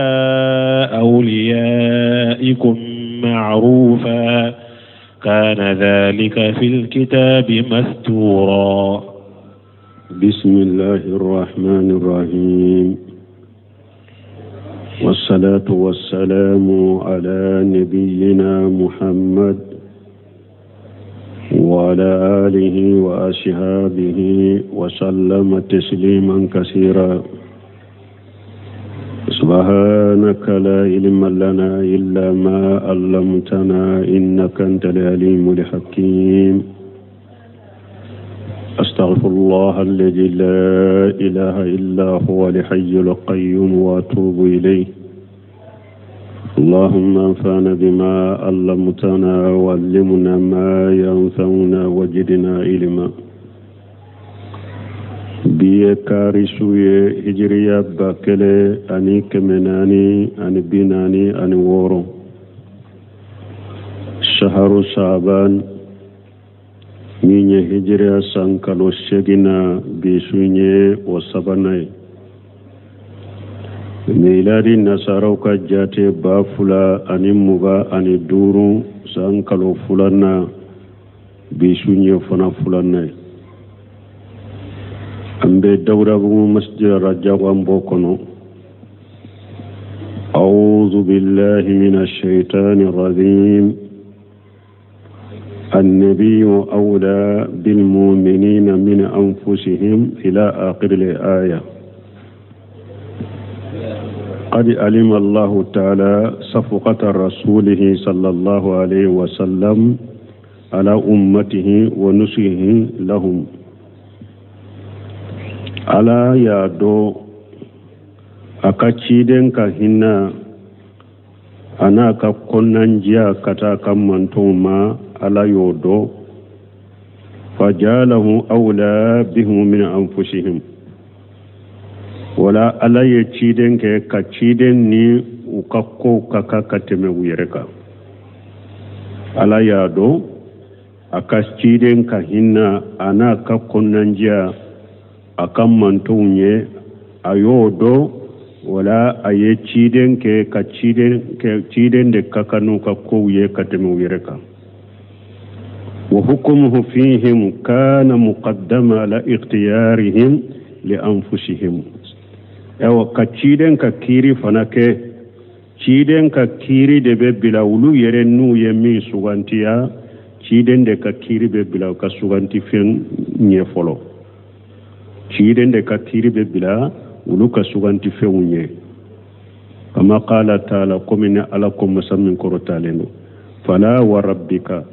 أوليائكم معروفا كان ذلك في الكتاب مستورا. بسم الله الرحمن الرحيم، والصلاة والسلام على نبينا محمد وعلى آله وأصحابه وسلم تسليما كثيرا. سبحانك لا علم لنا إلا ما علمتنا إنك أنت العليم الحكيم. أستغفر الله الذي لا إله إلا هو الحي القيوم وأتوب إليه. اللهم انفعنا بما علمتنا وعلمنا ما ينفعنا وزدنا علما. Bi ye kari su ye, hijiriya 1446, saharu saban, min ye hijiriya san kalo 8 na, bi su ye o sabanan ye. Miladi nasaraw ka jate 2025 san kalo 2nan, bi su ye fana 2nan ye. An bɛ Dawudabugu masjid Rajabu kɔnɔ. أعوذ بالله من الشيطان الرجيم. النبي أولى بالمؤمنين من أنفسهم إلى آخر الآية. قد علم الله تعالى صفقة رسوله صلى الله عليه وسلم على أمته ونصحه لهم. Ala y'a dɔn a ka ciden ka hinɛ a n'a ka kɔnɔnandiya ka taa ka mantonw ma, Ala y'o dɔn. Fajalahu awla bihum min anfusihim, wala Ala ye ciden kɛ ka ciden ni u ka kow ka kan ka tɛmɛ u yɛrɛ kan. Ala y'a dɔn a ka ciden ka hinɛ a n'a ka kɔnɔnandiya a ka mantonw ye, a y'o dɔn. Wala a ye ciden kɛ ka ciden kɛ ciden de ka kan n'u ka kow ye ka tɛmɛ u yɛrɛ kan. Wa hukmuhu fihim kana muqaddama ala ikhtiyarihim li anfusihim. Ayiwa, ka ciden ka kiiri fana kɛ, ciden ka kiiri de bɛ bila olu yɛrɛ n'u ye min sugantiya, ciden de ka kiiri bɛ bila u ka sugantifɛn ɲɛ fɔlɔ. Ciden de ka kiiri bɛ bila olu ka sugantifɛnw ɲɛ, kama qala taala, komi ni Ala ko, masa min kɔrɔtalen don: fala wa rabbika,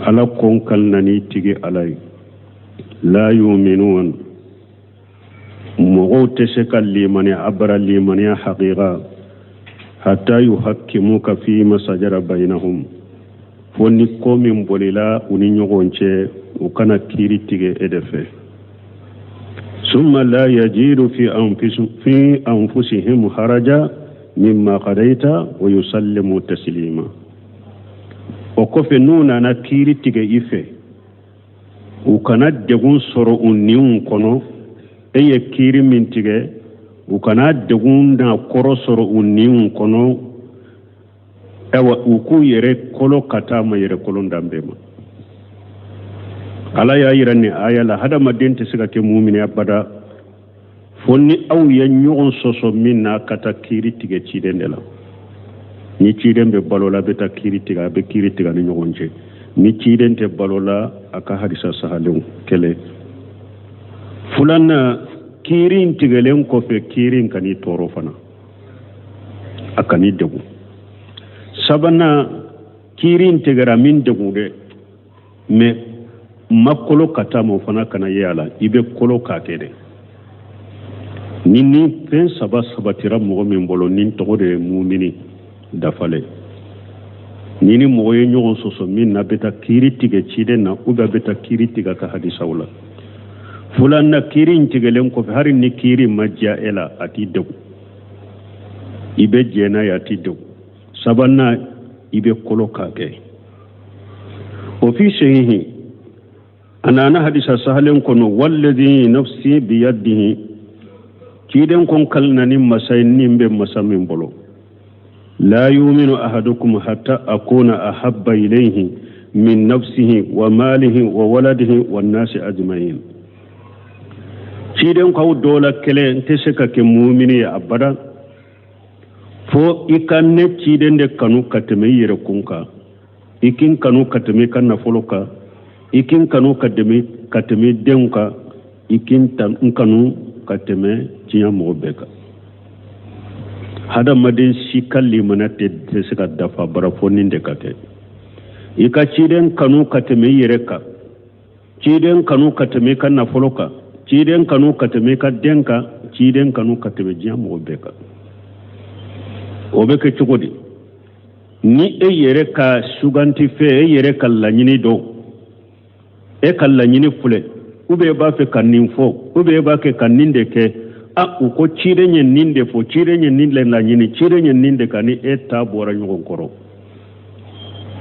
Ala ko n kalina n'i tigi Ala ye, la yuminun, mɔgɔw tɛ se ka limaniya abara, limaniya haqiqa, hatta yuhakkimuka fima sajara bainahum, fo ni ko min bolila u ni ɲɔgɔn cɛ, u ka na kiiri tigɛ e de fɛ. Summa la yajidu fi anfusihim haraja mimma qadaita wa yusallimu taslima. O kɔfɛ, n'u nana kiiri tigɛ i fɛ, u kana degun sɔrɔ u niw kɔnɔ e ye kiiri min tigɛ, u kana degun n'a kɔrɔ sɔrɔ u niw kɔnɔ. Ayiwa, u k'u yɛrɛ kolo ka taa ma yɛrɛ kolon danbe ma. Ala y'a yira nin aya la, hadamaden tɛ se ka kɛ mumini abada fo ni aw ye ɲɔgɔn sɔsɔ min na, ka taa kiiri tigɛ ciden de la. Ni ciden bɛ balo la, a bɛ taa kiiri tigɛ, a bɛ kiiri tigɛ ni ɲɔgɔn cɛ. Ni ciden tɛ balo la, a ka hadisa sahalenw kelen. Filanan, kiiri in tigɛlen kɔfɛ, kiiri in kan'i tɔɔrɔ fana, a kan'i degun. Sabanan, kiiri in tigɛra min degun dɛ, mais ma kolo ka taa ma, o fana kana ye a la, i bɛ kolo k'a kɛ dɛ. Ni fɛn saba sabatira mɔgɔ min bolo, ni tɔgɔ de ye mumini dafalen. Ni mɔgɔ ye ɲɔgɔn sɔsɔ min na, bɛ taa kiiri tigɛ ciden na, ou bien a bɛ taa kiiri tigɛ ka hadisaw la. Filanan, kiiri in tigɛlen kɔfɛ, hali ni kiiri ma diya e la, a t'i degun, i bɛ jɛn n'a ye, a t'i degun. Sabanan, i bɛ kolo k'a kɛ. O fi sahihi, a nana hadisa sahalen kɔnɔ: walladhi nafsi biyadihi, ciden ko n kalina ni masa ye nin bɛ masa min bolo, la yuminu ahadukum hatta akuna ahabba ilayhi min nafsihi wa malihi wa waladihi wa nasi ajmain. Ciden k'aw dɔ la kelen tɛ se ka kɛ mumini ye abada fo i ka ne ciden de kanu ka tɛmɛ i yɛrɛ kun kan, i k'i kanu ka tɛmɛ i ka nafolo kan, i k'i kanu ka tɛmɛ i denw kan, i k'i n kanu ka tɛmɛ diɲɛ mɔgɔ bɛɛ kan. Hadamaden si ka limaniya tɛ se ka dafa bara fo nin de ka kɛ: i ka ciden kanu ka tɛmɛ i yɛrɛ kan, ciden kanu ka tɛmɛ i ka nafolo kan, ciden kanu ka tɛmɛ i ka den kan, ciden kanu ka tɛmɛ diɲɛ mɔgɔ bɛɛ kan. O bɛ kɛ cogo di? Ni e yɛrɛ ka suganti fɛ, e yɛrɛ ka laɲini dɔn, e ka laɲini filɛ, ou bien e b'a fɛ ka nin fɔ, ou bien e b'a kɛ ka nin de kɛ, a u ko ciden ye nin de fɔ, ciden ye nin de laɲini, ciden ye nin de ka, ni e ta bɔra ɲɔgɔn kɔrɔ,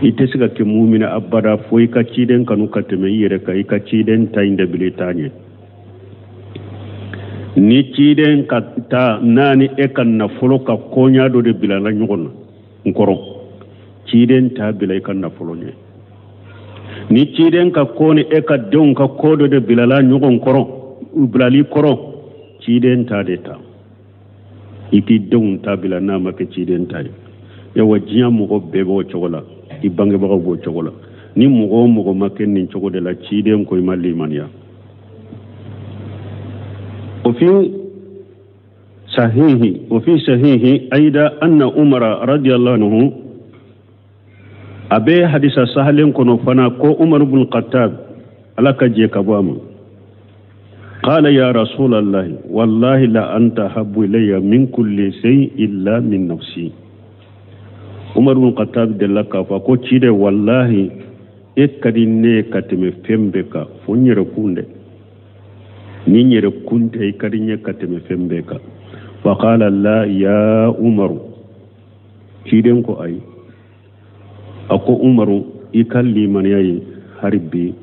i tɛ se ka kɛ mumina abada fo i ka ciden kanu ka tɛmɛ i yɛrɛ kan, i ka ciden ta in de bila i t'a ɲɛ. Ni ciden ka taa n'a ni e ka nafolo ka koɲa dɔ de bilala ɲɔgɔn na n kɔrɔ, ciden t'a bila i ka nafolo ɲɛ. Ni ciden ka ko ni e ka denw ka ko dɔ de bilala ɲɔgɔn kɔrɔ, bilali kɔrɔ, ciden ta de ta, i k'i denw ta bila n'a ma kɛ ciden ta ye. Yawa, diɲɛ mɔgɔ bɛɛ b'o cogo la, i bangebagaw b'o cogo la. Ni mɔgɔ o mɔgɔ ma kɛ nin cogo de la, ciden ko i ma limaniya. وفي صحيح أيضا أن عمر رضي الله عنه، a bɛ hadisa sahalen kɔnɔ fana ko Umar bin Khattab, Ala ka jɛ ka bɔ a ma, قال يا رسول الله والله لأنت أحب إلي من كل شيء إلا من نفسي. Umar bin Khattab delila k'a fɔ ko ciden, wallahi e ka di ne ye ka tɛmɛ fɛn bɛɛ kan, fo n yɛrɛ kun dɛ, ni n yɛrɛ kun tɛ, i ka di n ye ka tɛmɛ fɛn bɛɛ kan. فقال لا يا عمر, ciden ko ayi. A ko Umaru, i ka limaniya ye hari bi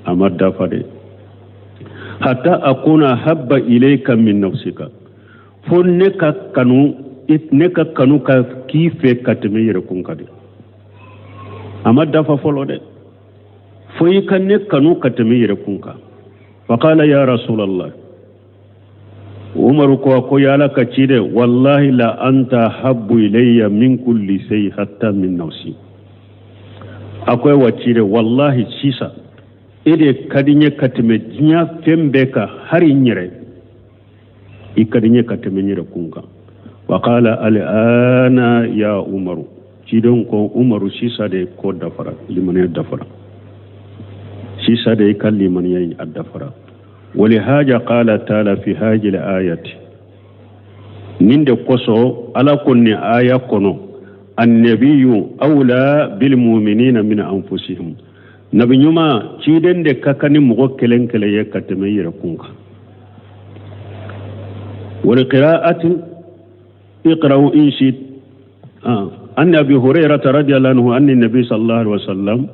a ma dafa dɛ, حتى أكون أحب إليك من نفسك, fo ne ka kanu ka k'i fɛ ka tɛmɛ i yɛrɛ kun kan dɛ. A ma dafa fɔlɔ dɛ, fo i ka ne kanu ka tɛmɛ i yɛrɛ kun kan. فقال يا رسول الله. Umaru ko a ko ya Ala ka ciden, wallahi la anta habbu ilayya min kulli shay hatta min nafsi. A ko wa ciden, wallahi sisan e de ka di n ye ka tɛmɛ diɲɛ fɛn bɛɛ kan, hari n yɛrɛ, i ka di n ye ka tɛmɛ n yɛrɛ kun kan. Wa qala al'ana ya Umaru. Ciden ko Umaru, sisan de ko dafara, limaniya dafara, sisan de i ka limaniya in a dafara. Walihaja qala taala fi hajil ayati, nin de kosɔn Ala ko nin aya kɔnɔ: annabiyu awla bil muminina min anfusihim. Nabi ɲuman, ciden de ka kan ni mɔgɔ kelen kelen ye ka tɛmɛ i yɛrɛ kun kan. Wal qira'ati iqra'u in shit an Abi Hurairata radiyallahu anhu anni nabi sallallahu alaihi wasallam.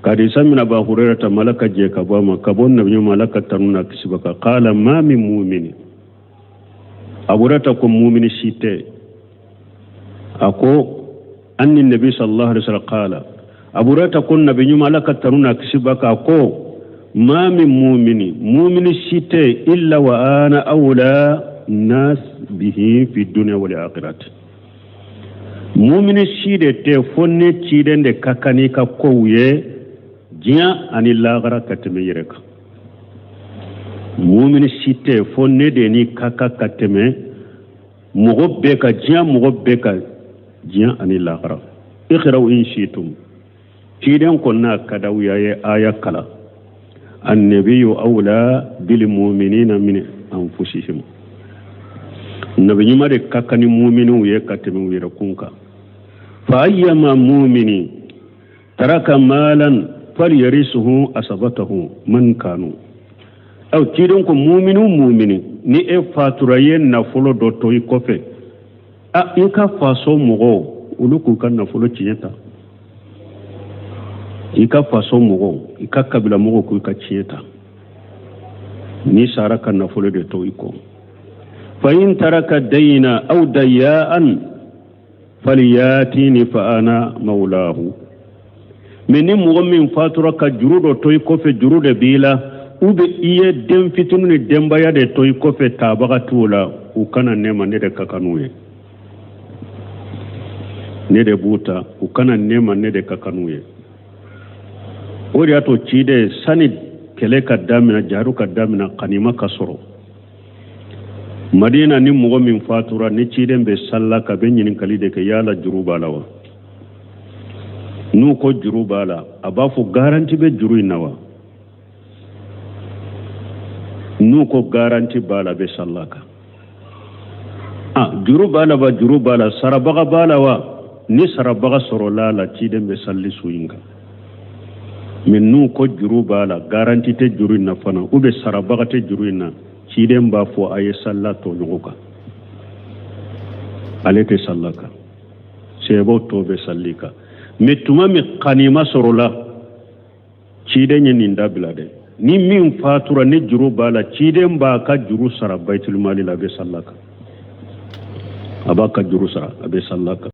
Hadisa min Aba Hurairata ma, Ala ka jɛ ka bɔ a ma, ka bɔ nabi ɲuman, Ala ka tanu n'a kisi b'a kan, qala ma min mumini. Abu Hurairata ko mumini si tɛ. A ko anni nabi sallallahu alaihi wasallam qala, Abu Hurairata ko nabi ɲuman, Ala ka tanu n'a kisi b'a kan, ko ma min mumini, mumini si tɛ, illa wa ana awla nas bihi fi dunya wal akhirati. Mumini si de tɛ fo ne ciden de ka kan n'i ka kow ye diɲɛ ani lahara ka tɛmɛ yɛrɛ kan. Mumini si tɛ fo ne de ni ka kan ka tɛmɛ mɔgɔ bɛɛ kan, diɲɛ mɔgɔ bɛɛ kan, diɲɛ ani lahara. Iqra'u in shi'tum. Ciden ko n'a ka d'aw ye, a ye aya kalan: annabiyu awla bil mu'minina min anfusihim. Nabi ɲuman de ka kan ni muminiw ye ka tɛmɛ u yɛrɛ kun kan. Fa ayyama mumini taraka malan falyarisuhu asabatahu man kanu. Aw ciden ko mumini mumini, ni e fatura, ye nafolo dɔ to i kɔfɛ, a i ka faso mɔgɔw, olu k'u ka nafolo tiɲɛ ta. I ka faso mɔgɔw, i ka kabila mɔgɔw k'u ka tiɲɛ ta n'i sara ka nafolo de to i kɔ. Fa in taraka dayna aw daya'an falyatini fa ana mawlahu. Mais ni mɔgɔ min fatura ka juru dɔ to i kɔfɛ, juru de b'i la, ou bien i ye den fitinin ni denbaya de to i kɔfɛ, tabaga t'u la, u ka na ne ma, ne de ka kan n'u ye, ne de b'u ta. U ka na ne ma, ne de ka kan n'u ye. O de y'a to ciden, sani kɛlɛ ka damina, jihadu ka damina, kanima ka sɔrɔ Madina, ni mɔgɔ min fatura, ni ciden bɛ salila ka bɛ ɲininkali de kɛ: yala juru b'a la wa? N'u ko juru b'a la, a b'a fɔ garanti bɛ juru in na wa? N'u ko garanti b'a la, a bɛ salila kan. Ah, juru b'a la wa? Juru b'a la, sarabaga b'a la wa? Ni sarabaga sɔrɔla a la, ciden bɛ sali su in kan. Mais n'u ko juru b'a la, garanti tɛ juru in na fana, ou bien sarabaga tɛ juru in na, ciden b'a fɔ a ye salila tɔɲɔgɔn kan, ale tɛ salila kan, sɛbɛw tɔ bɛ sali kan. Mais tuma min kanima sɔrɔla, ciden ye nin dabila dɛ. Ni min fatura ni juru b'a la, ciden b'a ka juru sara bayitulmali la, a bɛ salila kan. A b'a ka juru sara, a bɛ salila kan.